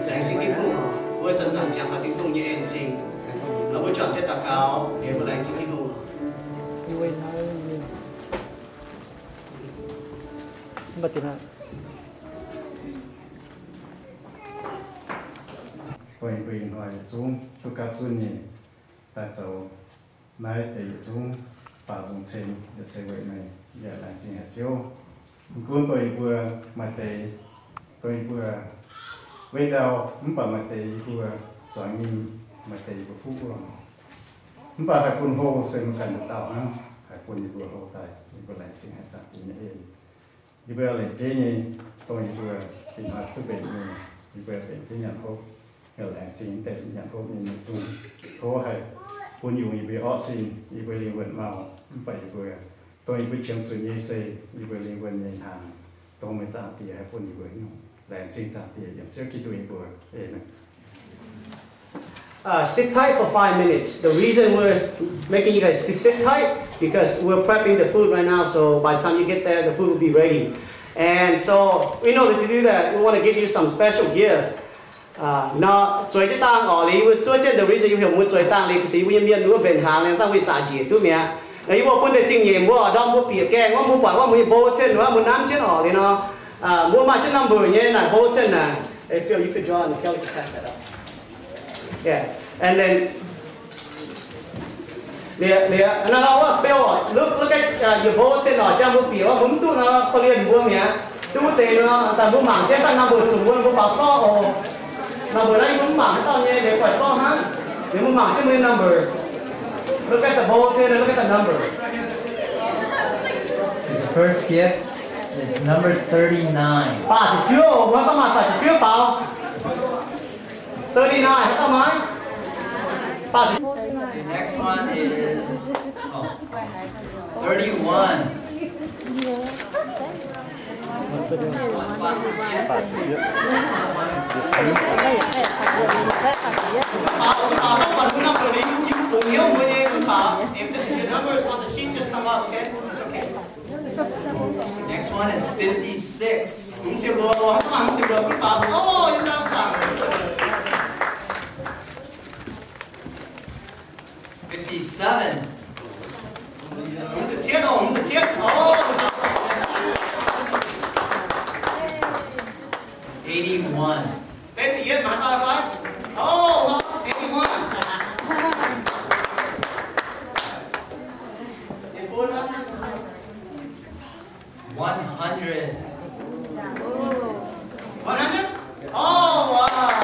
Laengz zingh Tin-Hungh oc. Mbuo zanc-zanc jangx taux Tin-Hungh nyei en-zingh. Mbuo juangc jienv daux gaux, mbuo laengz zingh Tin-Hungh oc. Mv baac deix hnoi, dongh yie mbuo ih hnoi yietc zungv duqv gapv zunv nyei daaih zoux naaiv deix yietc zungv baaux nzung ceng yaac se weic meih, yaac laengz zingh haic Ziouv. Mv gunv dongh yie mbuo maaih deix, dongh yie mbuo wei ndau, mv baac maaih deix yie mbuo zuangx nyei, maaih deix yie mbuo fuqv wuov. Mv baac haih bun hlo se maiv ganh dauh hnangv, haih bun yie mbuo hlo daaih, yie mbuo laengz zingh haic Zaangc Diex nyei en. Yie mbuo lengc jeiv nyei, dongh yie mbuo ih hnoi duqv mbenc nyei, yie mbuo mbenc jienv nyanc hopv, laengz zingh deix nyanc hopv nyei mienh zungv. Tov haih bun yungz yie mbuo orqv sin, yie mbuo lingh wuonh mau, mv baac yie mbuo dongh yie mbuo qiemx zuqc nyei se yie mbuo lingh wuonh nyei hnaangx, dongh meih Zaangc Diex haih bun yie mbuo nyungc. Laengz zingh Zaangc Diex yiem Ziouv Giduc nyei mbuox. Aamen. Uh, sit tight for five minutes. The reason we're making you guys sit, sit tight because we're prepping the food right now, so by the time you get there, the food will be ready. And so, in order to do that, we want to give you some special gift. Uh, nor zueiz jienv dangh oc, liuz yie mbuo zuov jienv, the reason yie mbuo heuc mbuo zueiz dangh liuz, se yie mbuo nyei mienh wuov mbenc hnaangx liuz dangh wuov zaqc njiec duqv mi'aqv. Nor yie mbuo bun deix zingh nyeic mbuo oc, ndorm mbuo bieqc gaengh wuov, mbuo buatc wuov mbuo nyei bulletin wuov, mbuo nanv jienv oc, liuz nor, uh, mbuo maaih jienv number nyei naaic bulletin naaic. If you, you could draw on the calendar, pass that up. Yeah. And then, liuz, liuz, naaiv nor wuov, Bill, look, look at, uh, your bulletin oc, jangx mbuo bieqc wuov, mbuo mv duqv nor, korv-lienh mbuo mi'aqv. Duqv wuov deix nor, daaih mbuo mangc jienv daaih number zunc wuov, mbuo faaux zorqv oc. Number naaiv yie mbuo mv mangc haaix dauh nyei, liuz guaix zorqv hnangv. Liuz mbuo mangc jienv mbuo nyei number. Look at the bulletin and look at the number. The first gift is number thirty-nine. Faah ziepc juov, mbuo gorngv maaih faah ziepc juov faaux. Thirty-nine, haaix dauh maaih? Faah ziepc juov. The next one is, oh, thirty-one. Next one is fifty-six. Fifty-seven. Eighty-one. One hundred. One hundred? Oh, wow.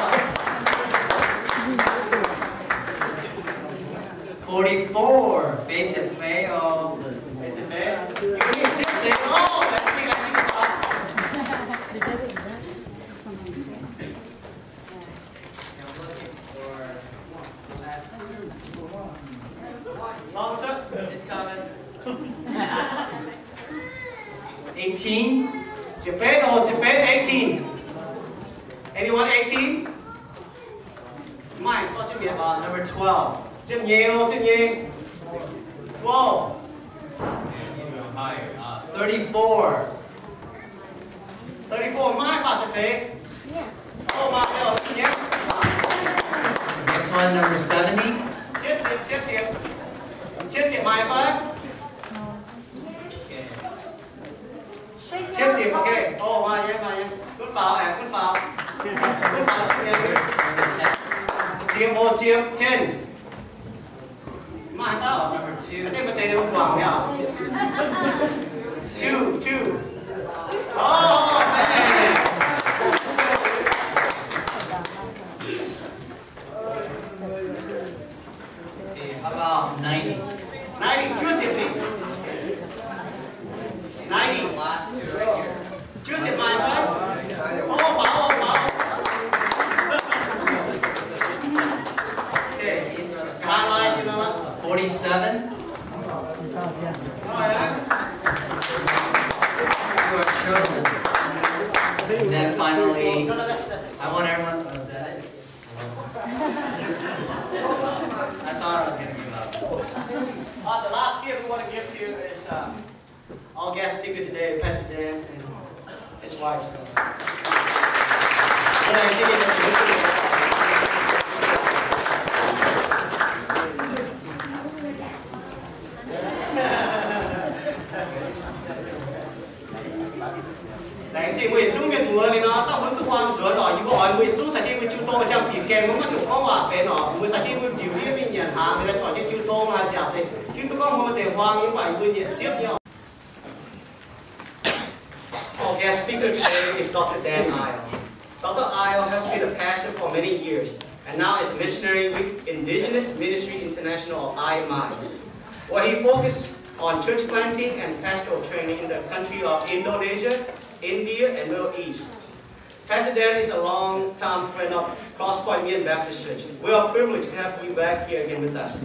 Forty-four. Fei ziepc feix oc. Fei ziepc feix. You can sit there. Oh, that's it, that's it. It's coming. Eighteen. Ziepc betv oc, ziepc betv, eighteen. Anyone eighteen? Maaih, zorqv jienv mi'aqv. Uh, number twelve. Ziepc nyeic oc, ziepc nyeic. Twelve. Thirty-four. Thirty-four, maaih faah ziepc feix? Oh, maaih, ziepc nyeic. Next one, number seventy. Cietv ziepc, cietv ziepc. Cietv ziepc maaih fai? Cietv ziepc, okay. Oh, maaih nyei, maaih nyei. Gunv faaux, gunv faaux. Gunv faaux, ziepc, ziepc, ten. Maaih dauh, I think maaih deix ninh mbuo guangc nyei. Two, two. Oh, man. Okay, how about ninety? Ninety, juov ziepc ninh. Ninety. Juov ziepc maaih fai? Oh, faaux, oh, faaux. Okay. Forty-seven. Oh, yeah. You are chosen. And then finally, I want everyone, oh, is that it? I thought I was gonna give up. Uh, the last gift we wanna give to you is, uh, our guest speaker today, Pastor Dan and his wife. So. Laengz zingh mbuo yietc zungv mienh muoz liuz nor, dauh mbuo duqv muangx nzuonx oc. Yie mbuo oix mbuo yietc zungv caux jienv mbuo jiu tong jangx bieqc gaengh, mbuo maiv zuqc gorngv waac benx oc. Mbuo caux jienv mbuo ndiux ndiev mingh nyanc hnaangx, liuz zuqc jienv jiu tong haaix ziangh deix. Hiuv duqv gorngv mbuo deix huaang nyei, mv baac mbuo nyanc siepv nyei oc. Our guest speaker today is Doctor Dan Eyal. Doctor Eyal has been a pastor for many years and now is a missionary with Indigenous Ministry International, or I M I, where he focuses on church planting and pastoral training in the country of Indonesia, India, and Middle East. Pastor Dan is a long-time friend of Cross Point Mien Baptist Church. We are privileged to have you back here again with us.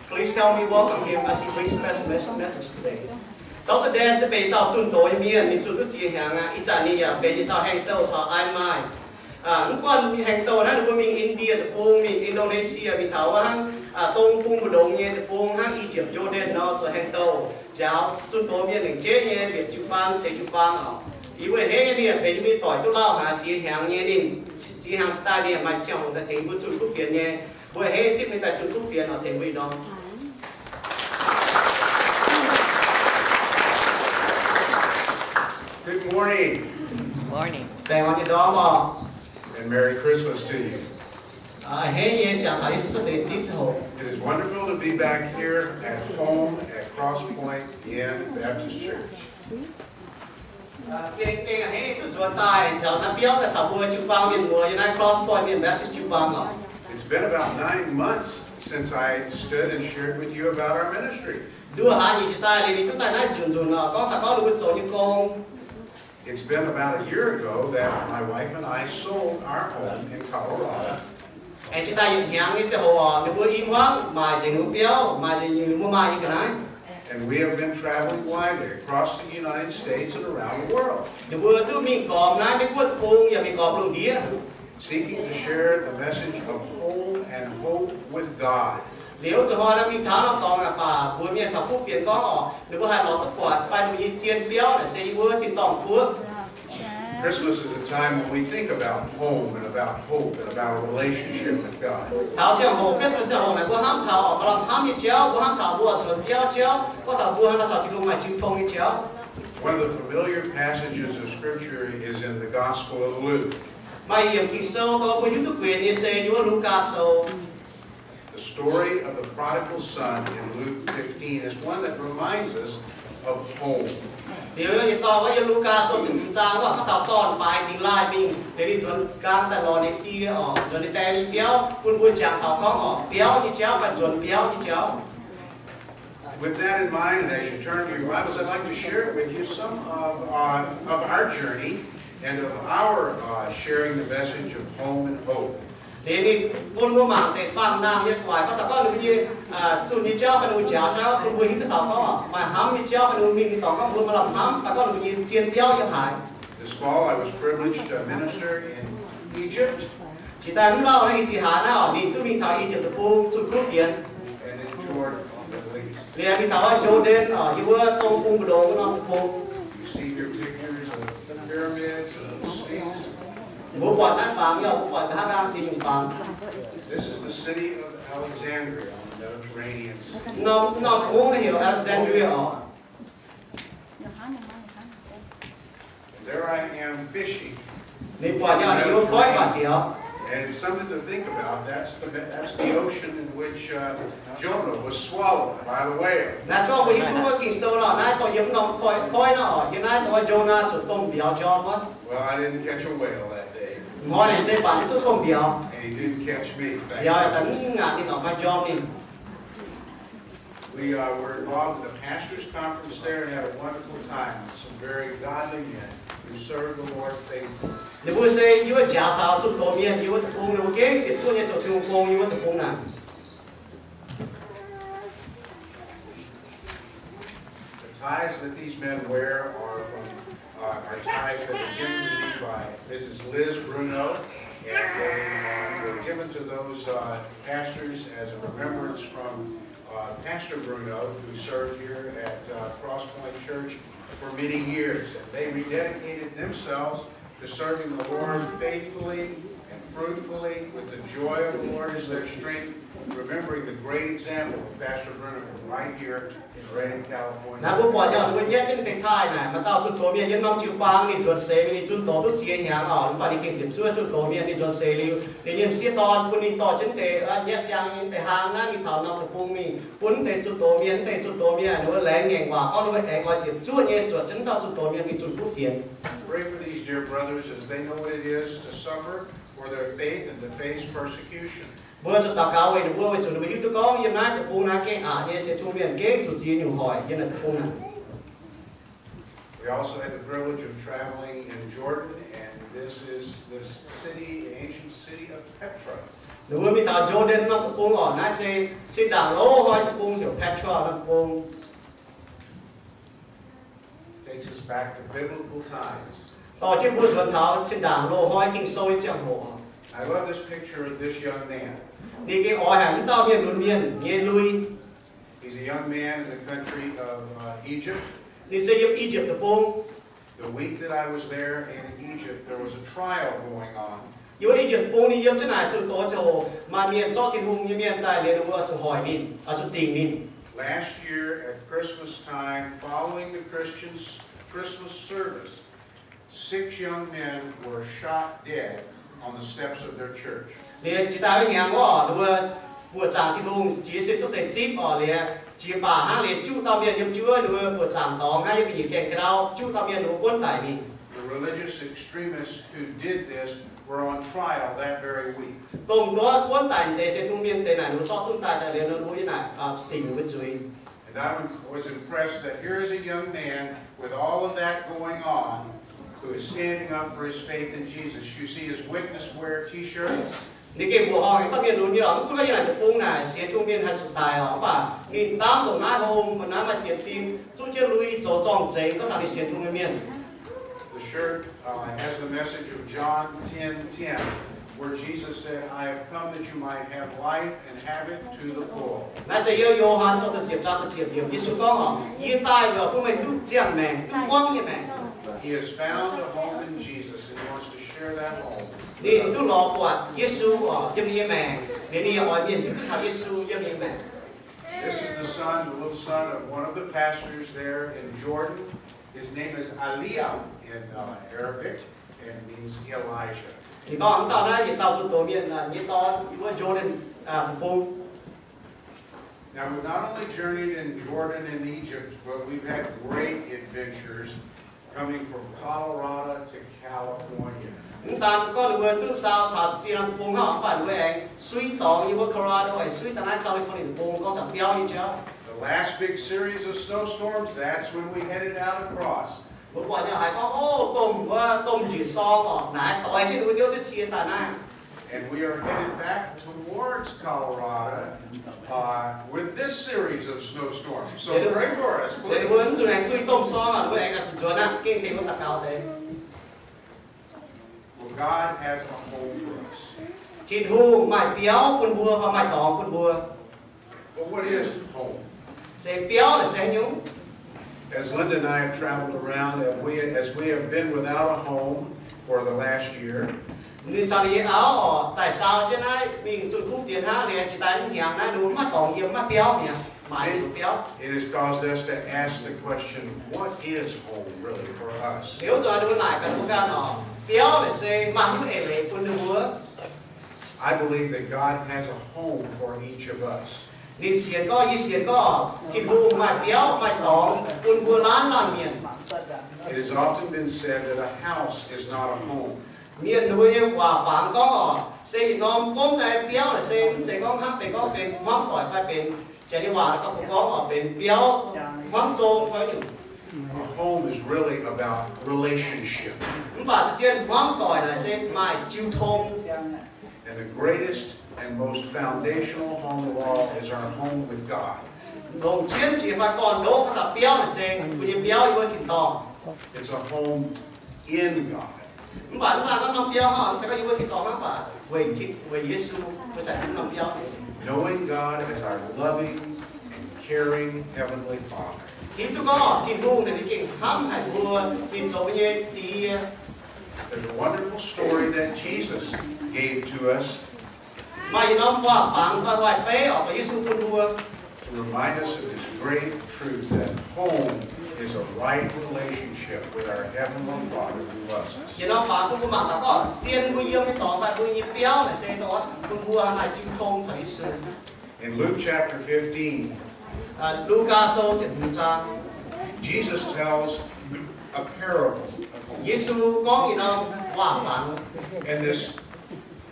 Please help me welcome him as he brings special mes-, message today. Doctor Dan se benx dauh zunh doz nyei mienh, ninh zunh duqv ziex hnyangx aqv. Ih zanc ninh yaac benx yietc dauh hengx douh caux I M I. Mv gunv ninh hengx douh naaiv, ninh mbuo mingh India deic-bung, mingh Indonesia, mingh taux wuov hnangv dong bung mbu'ndongx nyei deic-bung, hnangv Egypt, Jordan nor, zoux hengx douh njaaux zunh doz mienh lengc jeiv nyei, liepc jiu-baang ceix jiu-baang oc. Yie mbuo a'hneiv nyei ninh benx yie mbuo doic duqv lauh haic ziex hnyangx nyei ninh, ziex hnyangx cingx daaih ninh maaih ziangh hoc daaih tengx mbuo zunh kuv fienx nyei. Mbuo a'hneiv zipv ninh daaih zunh kuv fienx oc, tengx mbuo ih ndorm. Good morning. Morning. Baengh orn nyei ndorm oc. And Merry Christmas to you. A'hneiv nyei jangx taux Yesu cuotv seix zipv ziangh hoc. It is wonderful to be back here at home at Cross Point Mien Baptist Church. Gengh, gengh a'hneiv duqv nzuonx daaih taux naaiv biauv daaih caux mbuo jiu-baang mienh muoz yiem naaiv Cross Point Mien Baptist jiu-baang oc. It's been about nine months since I stood and shared with you about our ministry. Nduov haaix nyungc jiex daaih liuz ninh duqv daaih naaiv nzunc nzunc oc, gorngv taux gorngv ninh mbuo zoux nyei gong. It's been about a year ago that my wife and I sold our home in Colorado. Aengx jiex daaih yietc hnyangx nyei ziangh hoc oc, ninh mbuo i hmuangv maaic nzengc ninh mbuo biauv, maaic nzengc ninh mbuo maaih nyei ga'naaiv. And we have been traveling widely across the United States and around the world. Ninh mbuo duqv mingh gormx naaiv Meiv Guoqv deic-bung yaac mingh gormx lungh ndiev. Seeking to share the message of home and hope with God. Liuz zuqc hnoi naaiv mingh taux norm dorngx aqv, baac mbuox mienh taux kuv fienx gorngv oc, ninh mbuo haih lorz duqv buatc fai ninh mbuo nyei zien biauv naaic se yie mbuo tin-dorngh Guoqv. Christmas is a time when we think about home and about hope and about a relationship with God. Taux ziangh hoc, Christmas ziangh hoc naaic mbuo hnamv taux oc, mbuo hnamv nyei jauv, mbuo hnamv taux mbuo oix nzuonx biauv jauv, gorngv taux mbuo hnamv taux Tin-Hungh maaih jiu tong nyei jauv. One of the familiar passages of Scripture is in the Gospel of Luke. Maaih yiemc Ging-Sou gorngv mbuo hiuv duqv guenx nyei se yiem wuov Lugaa Sou. The story of the prodigal son in Luke fifteen is one that reminds us of home. Liuz yietc dauh wuov yiem Lugaa Sou ziepc hmz zaang wuov, gorngv taux dorn-faix dingx laaih mingh, liuz ninh nzuonx nqaang daaih lorz ninh die oc, nzuonx ninh die nyei biauv, bun mbuo jangx taux gorngv oc, biauv nyei jauv fai nzuonx biauv nyei jauv. With that in mind, and as you turn to your Bibles, I'd like to share with you some of, uh, of our journey and of our, uh, sharing the message of home and hope. Liuz ninh bun mbuo mangc deix faam-naamh nyei guaaic, gorngv taux gorngv ninh mbuo nyei zunh nyei jauv fai ninh mbuo njaaux jauv, bun mbuo hiuv duqv taux gorngv maaih hnamv nyei jauv fai ninh mbuo mingh nyei dorngx, gorngv mbuo maaih lamh hnamv fai gorngv ninh mbuo nyei zien biauv yiem haaix. This fall, I was privileged to minister in Egypt. Jiex daaih mv lauh naaiv, ih ziex hlaax naaiv oc, ninh duqv mingh taux Egypt deic-bung zunh kuv fienx. And in Jordan, the Middle East. Liuz mingh taux wuov Jordan oc, yiem wuov dong bung mbu'ndongx wuov norm deic-bung. You see here pictures of the pyramids and the Sphinx. Mbuo buatc naaiv fangx, yaac mbuo buatc nqa'haav nqaang ziex nyungc fangx. This is the city of Alexandria on the Mediterranean Sea. Norm, norm mungv naaiv heuc Alexandria oc. And there I am fishing. Ninh buatc nyei ninh yiem koiv buatc diox. And it's something to think about. That's the, that's the ocean in which, uh, Jonah was swallowed by the whale. Naaiv zorqv mbuo hiuv duqv wuov Ging-Sou nor, naaiv dorh yiem norm koiv, koiv nor oc, yiem naaiv dorh Jonah zuqc domh mbiauz njormh wuov. Well, I didn't catch a whale that day. Hnoi naaic se baac mv duqv domh mbiauz. And he didn't catch me. Mbiauz yaac mv ngaatc ninh, oix fai njormh ninh. We, uh, were involved in the pastors' conference there and had a wonderful time with some very godly men who served the Lord faithfully. Ninh mbuo se yiem wuov njaaux taux zunh doz mienh yiem wuov deic-bung, ninh mbuo gengh ziepc zuoqv nyei zoux Tin-Hungh gong yiem wuov deic-bung naaic. The ties that these men wear are from, uh, are ties that were given to me by Missus Liz Bruno, and they, uh, were given to those, uh, pastors as a remembrance from, uh, Pastor Bruno, who served here at, uh, Cross Point Church for many years. And they rededicated themselves to serving the Lord faithfully and fruitfully with the joy of the Lord as their strength, remembering the great example of Pastor Bruno from right here in Redding, California. Naaiv mbuo buatc nyei, mbuo nyietv jienv deix taaih naaic, maaih dauh zunh doz mienh yiem norm jiu-baang ninh nzuonx seix, ninh zunh doz duqv ziex hnyangx oc, mv baac ninh gengh ziepc zuoqv zunh doz mienh ninh nzuonx seix liuz, ninh nyei m'sieqv dorn bun ninh dorh jienv deix, aa, nyietv jangx nyei deix hlaang naaiv mingh taux norm deic-bung mingh bun deix zunh doz mienh. Deix zunh doz mienh ninh mbuo laengz ngaengc waac gorngv ninh mbuo aengx oix ziepc zuoqv nyei zuotc jienv dauh zunh doz mienh mingh zunh kuv fienx. Pray for these dear brothers as they know what it is to suffer for their faith and to face persecution. Mbuo zuqc daux gaux weic ninh mbuo, weic zuqc ninh mbuo hiuv duqv gorngv yiem naaiv deic-bung naaiv gengh aqc nyei, sienx Tin-Hungh mienh gengh zuqc ziex nyungc hoic yiem naaiv deic-bung naaic. We also had the privilege of traveling in Jordan, and this is the city, the ancient city of Petra. Ninh mbuo mingh taux Jordan norm deic-bung oc, naaiv se cin-ndaangc loz-hnoi deic-bung heuc Petra norm deic-bung. Takes us back to biblical times. Dorh jienv mbuo nzuonx taux cin-ndaangc loz-hnoi Ging-Sou nyei ziangh hoc. I love this picture of this young man. Ninh gengh oix haic mv dauh mienh lunx mienh nyei lui. He's a young man in the country of, uh, Egypt. Ninh se yiem I^yipv Deic-Bung. The week that I was there in Egypt, there was a trial going on. Yiem I^yipv Deic-Bung ninh yiem jienv naaic zunh doz ziangh hoc, maaih mienh zorqv Tin-Hungh nyei mienh daaih liuz, ninh mbuo zuqc hoic ninh, oix zuqc dingc ninh. Last year at Christmas time, following the Christian s-, Christmas service, six young men were shot dead on the steps of their church. Liuz jiex daaih wuov hnyangx wuov, ninh mbuo buoqc zaangc Tin-Hungh, jiex se cuotv seix zipv oc, liuz jiex baac hnangv liuz juqv dauh mienh yiem jienv wuov ninh mbuo buoqc zaangc dorngx hnangv yiem mbuo nyeic gaengh ga'ndau juqv dauh mienh, ninh mbuo buonv daic mingh. The religious extremists who did this were on trial that very week. Dongh wuov buonv daic deix sienx Tin-Hungh mienh deix naaic, ninh mbuo zorqv duqv daaih daaih liuz, ninh mbuo yiem naaic dingc ninh mbuo zuiz. And I was impressed that here is a young man with all of that going on who is standing up for his faith in Jesus. You see his witness wear T-shirt. Ninh gengh mbuoqc horngh haic dauh mienh lunx nyei lorqc, mv gunv yiem naaic deic-bung naaic sienx Tin-Hungh mienh haih zuqc daic oc, mv baac ninh ndaamv ndongc naaiv hlo, maaih naaiv maaih sienx fim, zuqv jienv lui, zoux zorng-zengx, gorngv taux ninh sienx Tin-Hungh nyei mienh. The shirt, uh, has the message of John ten ten, where Jesus said, I have come that you might have life and have it to the full. Naaiv se yiem Yo^han Sou da'ziepc zaang da'ziepc yiemc, Yesu gorngv oc, Yie daaih yaac bun meih duqv ziangh maengc, duqv buangv nyei maengc. He has found a home in Jesus and he wants to share that home. Ninh duqv lorz buatc Yesu oc yiem ninh nyei maengc, liuz ninh yaac oix mienh hiuv duqv taux Yesu yiem ninh nyei maengc. This is the son, the little son of one of the pastors there in Jordan. His name is Aliyah in, uh, Arabic and means Elijah. Ninh gorngv mv dauh naaiv yietc dauh zunh doz mienh nyei dorn yiem wuov Jordan deic-bung. Now, we've not only journeyed in Jordan and Egypt, but we've had great adventures coming from Colorado to California. Mv daan gorngv ninh mbuo duqv saau taux fiev deic-bung hnangv, mv baac ninh mbuo aengx suiv dorngx yiem wuov Colorado, aengx suiv daaih naaiv California deic-bung, gorngv taux biauv nyei jauv. The last big series of snowstorms, that's when we headed out across. Mbuo buatc nyei haiz gorngv, o, domh wuov, domh njiec sorng oc, naaiv doix jienv ninh mbuo niouv jienv cie daaih naaiv. And we are headed back towards Colorado, uh, with this series of snowstorms. So pray for us, please. Ninh mbuo mv zuqc aengx duih domh sorng oc, ninh mbuo aengx zuqc nzuonx aqv, gengh tengx mbuo daux gaux deix. Well, God has a home for us. Tin-Hungh maaih biauv bun mbuo, fai maaih dorngx bun mbuo. But what is home? Se biauv naaic se haaix nyungc? As Linda and I have traveled around, and we, as we have been without a home for the last year, Ninh caux ninh nyei auv oc, daaih saau jienv naaiv mingh zunh kuv fienx hnangv, liuz jiex daaih mv hnyangx naaiv, ninh mbuo maiv dorngx yiem, maiv biauv mi'aqv, maaiz maiv biauv. It has caused us to ask the question, what is home really for us? Liuz zuqc ninh mbuo naaic gaax ninh mbuo ganh oc, biauv naaic se maaih haaix nyungc eix leiz bun ninh mbuo? I believe that God has a home for each of us. Ninh sienx gorngv, yie sienx gorngv, Tin-Hungh maaih biauv, maaih dorngx bun mbuo laanh laanh mienh. It has often been said that a house is not a home. Mienh mbuo nyei waac fangx gorngv oc, se yietc norm gomv daaih biauv naaic se mv zeiz gorngv hnangv benx gorngv benx hmuangv doic fai benx, janx nyei waac gorngv, gorngv oc, benx biauv, hmuangv zong fai nyungc. A home is really about relationship. Mv baac zien-zien hmuangv doic naaic se maaih jiu tong. And the greatest and most foundational home of all is our home with God. Longc jienv jiex fai gorn-ndoqv dauh biauv naaic se mbuo nyei biauv yiem wuov tin-dorngh. It's a home in God. Mv baac mv daaih gorngv norm biauv hnangv, mv zeiz gorngv yiem wuov tin-dorngh hnangv, mv baac weic Tin, weic Yesu, mbuo zanc norm biauv. Knowing God as our loving and caring Heavenly Father. Hiuv duqv gorngv Tin-Hungh naaic ninh gengh hnamv haic mbuo, ninh zoux mbuo nyei Die. There's a wonderful story that Jesus gave to us. Maaih yietc norm waac-fangx fai waac-beiv oc, Yesu bun mbuo to remind us of this great truth that home is a right relationship with our Heavenly Father who loves us. Yietc norm fangx bun mbuo mangc taux gorngv zien mbuo yiem nyei dorngx fai mbuo nyei biauv naaic se dongh bun mbuo maaih jiu tong caux Yesu. In Luke chapter fifteen, Lugaa Sou ziepc hmz zaang, Jesus tells a parable. Yesu gorngv yietc norm waac-fangx. And this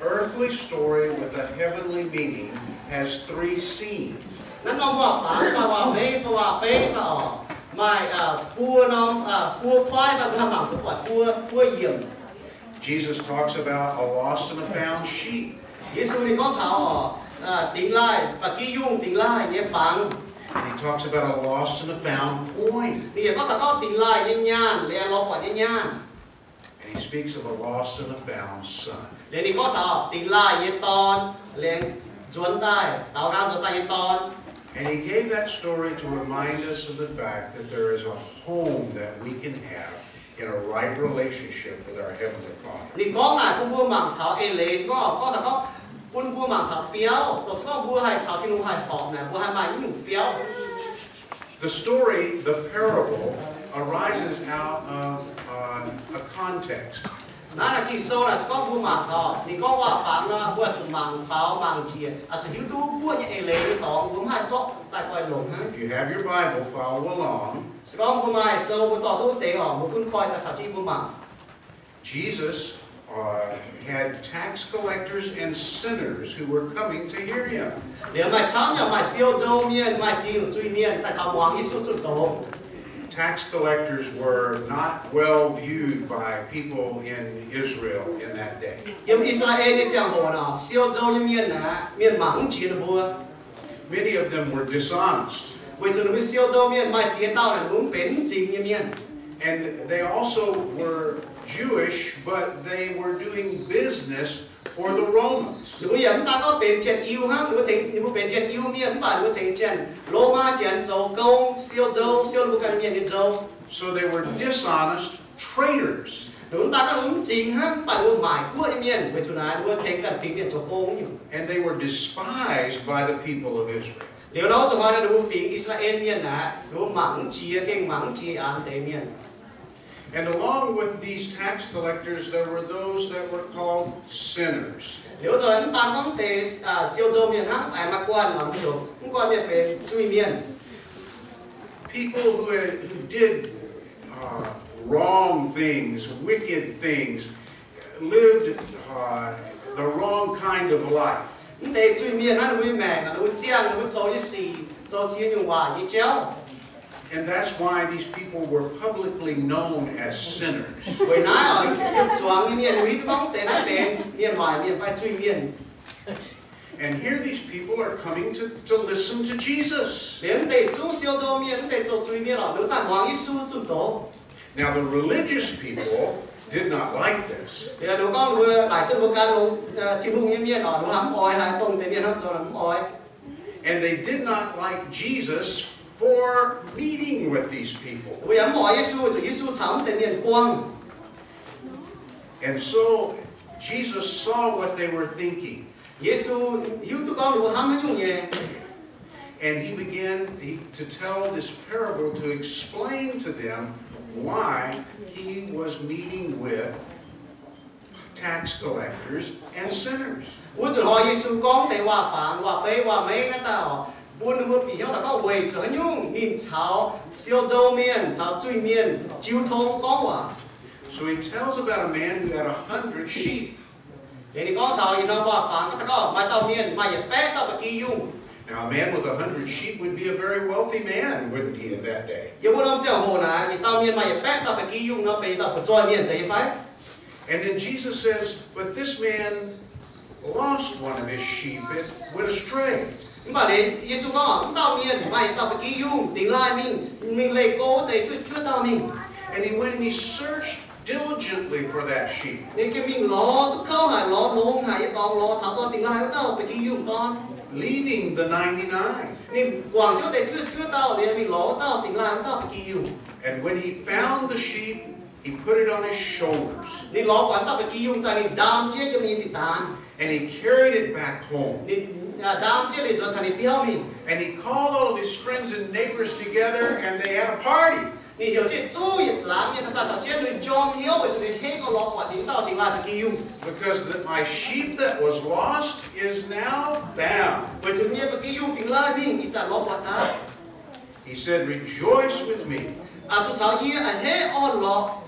earthly story with a heavenly meaning has three scenes. Naaiv norm waac-fangx maaih waac-meiv fai waac-beiv fai oc, maaih buo norm, buo kuaaiv fai mbuo haih mangc duqv buatc buo, buo yiemc. Jesus talks about a lost and a found sheep. Yesu ninh gorngv taux oc, dingx laaih, ba'gi yungh dingx laaih nyei fangx. And he talks about a lost and a found coin. Ninh yaac gorngv taux gorngv dingx laaih nyei nyaanh, laengz lorz buatc nyei nyaanh. And he speaks of a lost and a found son. Liuz ninh gorngv taux dingx laaih nyei dorn, laengz nzuonx daaih, daaux nqaang nzuonx daaih nyei dorn. And he gave that story to remind us of the fact that there is a home that we can have in a right relationship with our Heavenly Father. Ninh gorngv naaic bun mbuo mangc taux eix leiz se gorngv, gorngv taux gorngv bun mbuo mangc taux biauv, dongh se gorngv mbuo haih caux Tin-Hungh haih horpc naaic, mbuo haih maaih nyungc biauv. The story, the parable, arises out of a context. Naaiv naaic Ging-Sou naaic se gorngv mbuo mangc taux, ninh gorngv waac-fangx nor, mbuo zuqc mangc taux mangc njiec, zuqc hiuv duqv buoqv nyei eix leiz nyei dorngx, mbuo mv haih zorqv daaih guai longc hnangv. If you have your Bible, follow along. Se gorngv mbuo maaih sou, mbuo dorh duqv deix oc, mbuo gunv koi daaih caux jienv mbuo mangc. Jesus had tax collectors and sinners who were coming to hear him. Liuz maaih camv yaac maaih siou nzou mienh, maaih zingh zuiz-mienh daaih taux muangx Yesu zunh doz. Tax collectors were not well viewed by people in Israel in that day. Yiem I^saa^laa^en nyei ziangh hoc naaic, siou nzou nyei mienh aeqv, mienh mangc mv jiex ninh mbuo. Many of them were dishonest. Weic zuqc ninh mbuo siou nzou mienh maaih ziex dauh naaic, ninh mbuo mv benx mv zingx nyei mienh. And they also were Jewish, but they were doing business for the Romans. Ninh mbuo yaac mv daan gorngv benx Janx-Iu hnangv, ninh mbuo tengx, ninh mbuo benx Janx-Iu mienh mv baac ninh mbuo tengx Janx-Lomaa Janx zoux gong, siou nzou, siou ninh mbuo ganh mienh nyei nzou. So they were dishonest traders. Ninh mbuo mv daan gorngv ninh mbuo mv zingx hnangv, mv baac ninh mbuo maaic guoqv nyei mienh, weic zuqc naaic ninh mbuo tengx ganh fingx mienh zoux gong nyungc. And they were despised by the people of Israel. Liuz nor zuqc hnoi ninh mbuo fingx I^saa^laa^en mienh aeqv, ninh mbuo mangc mv jiex, gengh mangc mv jiex aqv deix mienh. And along with these tax collectors, there were those that were called sinners. Liuz zuqc mv daan gorngv deix siou nzou mienh hnangv, aengx maaih guanh mangc heuc mv guanh mienh benx zuiz-mienh. People who had, who did, uh, wrong things, wicked things, lived, uh, the wrong kind of life. Mv deix zuiz-mienh naaiv, ninh mbuo nyei maengc, ninh mbuo ziangh, ninh mbuo zoux nyei sic, zoux ziex nyungc waac nyei jauv. And that's why these people were publicly known as sinners. Weic naaiv oc, zuangx nyei mienh hiuv duqv gorngv deix naaiv benx mienh waaic mienh fai zuiz-mienh. And here these people are coming to, to listen to Jesus. Liuz mv deix zungv siou nzou mienh, mv deix zoux zuiz-mienh oc, ninh mbuo daaih muangx Yesu zunh doz. Now, the religious people did not like this. Liuz ninh mbuo gorngv, ninh mbuo laaic duqv ninh mbuo gan longx Tin-Hungh nyei mienh oc, ninh mbuo hnamv mv oix, haaix dongh deix mienh hnamv zoux mv oix. And they did not like Jesus for meeting with these people. Ninh mbuo yaac mv oix Yesu, zuqc Yesu caux mv deix mienh buangh. And so, Jesus saw what they were thinking. Yesu hiuv duqv gorngv ninh mbuo hnamv haaix nyungc nyei. And he began to tell this parable to explain to them why he was meeting with tax collectors and sinners. Wuov zanc hnoi Yesu gorngv deix waac-fangx, waac-beiv, waac-meiv naaiv daaih oc, bun ninh mbuo bieqc hnyouv daaih gorngv weic zuqc haaix nyungc ninh caux siou nzou mienh, caux zuiz-mienh jiu tong gorngv waac. So he tells about a man who had a hundred sheep. Liuz ninh gorngv taux yietc norm waac-fangx daaih gorngv maaih dauh mienh maaih yietc baeqv dauh ba'gi yungh. Now, a man with a hundred sheep would be a very wealthy man, wouldn't he, in that day? Yiem wuov norm ziangh hoc naaic, yietc dauh mienh maaih yietc baeqv dauh ba'gi yungh nor, benx yietc dauh butv-zoih mienh zeiz nyei fai? And then Jesus says, but this man lost one of his sheep. It went astray. Mv baac liuz Yesu gorngv, wuov dauh mienh maaih yietc dauh ba'gi yungh dingx laaih mingh, mingh leih go wuov deix zuqv juov dauh mingh. And he went and he searched diligently for that sheep. Ninh gengh mingh lorz duqv kouv haic, lorz longx haic, yietc dorngx lorz taux dorh dingx laaih wuov dauh ba'gi yungh dorn. Leaving the ninety-nine. Ninh guangc jienv wuov deix zuqv juov dauh liuz, mingh lorz wuov dauh dingx laaih wuov dauh ba'gi yungh. And when he found the sheep, he put it on his shoulders. Ninh lorz buatc wuov dauh ba'gi yungh daaih, ninh ndaam jienv yiem ninh nyei nziqc daanz. And he carried it back home. Ninh ndaam jienv liuz nzuonx taux ninh biauv mingh. And he called all of his friends and neighbors together, and they had a party. Ninh heuc jienv zuqc yietc laangz nyei dauh dauh caux jienv, ninh njormh hnyouv weic zuqc ninh henv gorngv lorz buatc ninh wuov dauh dingx laaih ba'gi yungh. Because that my sheep that was lost is now found. Weic zuqc yie nyei ba'gi yungh dingx laaih mingh, ih zanc lorz buatc aqv. He said, rejoice with me. Zuqc caux yie a'hneiv orn-lorqc.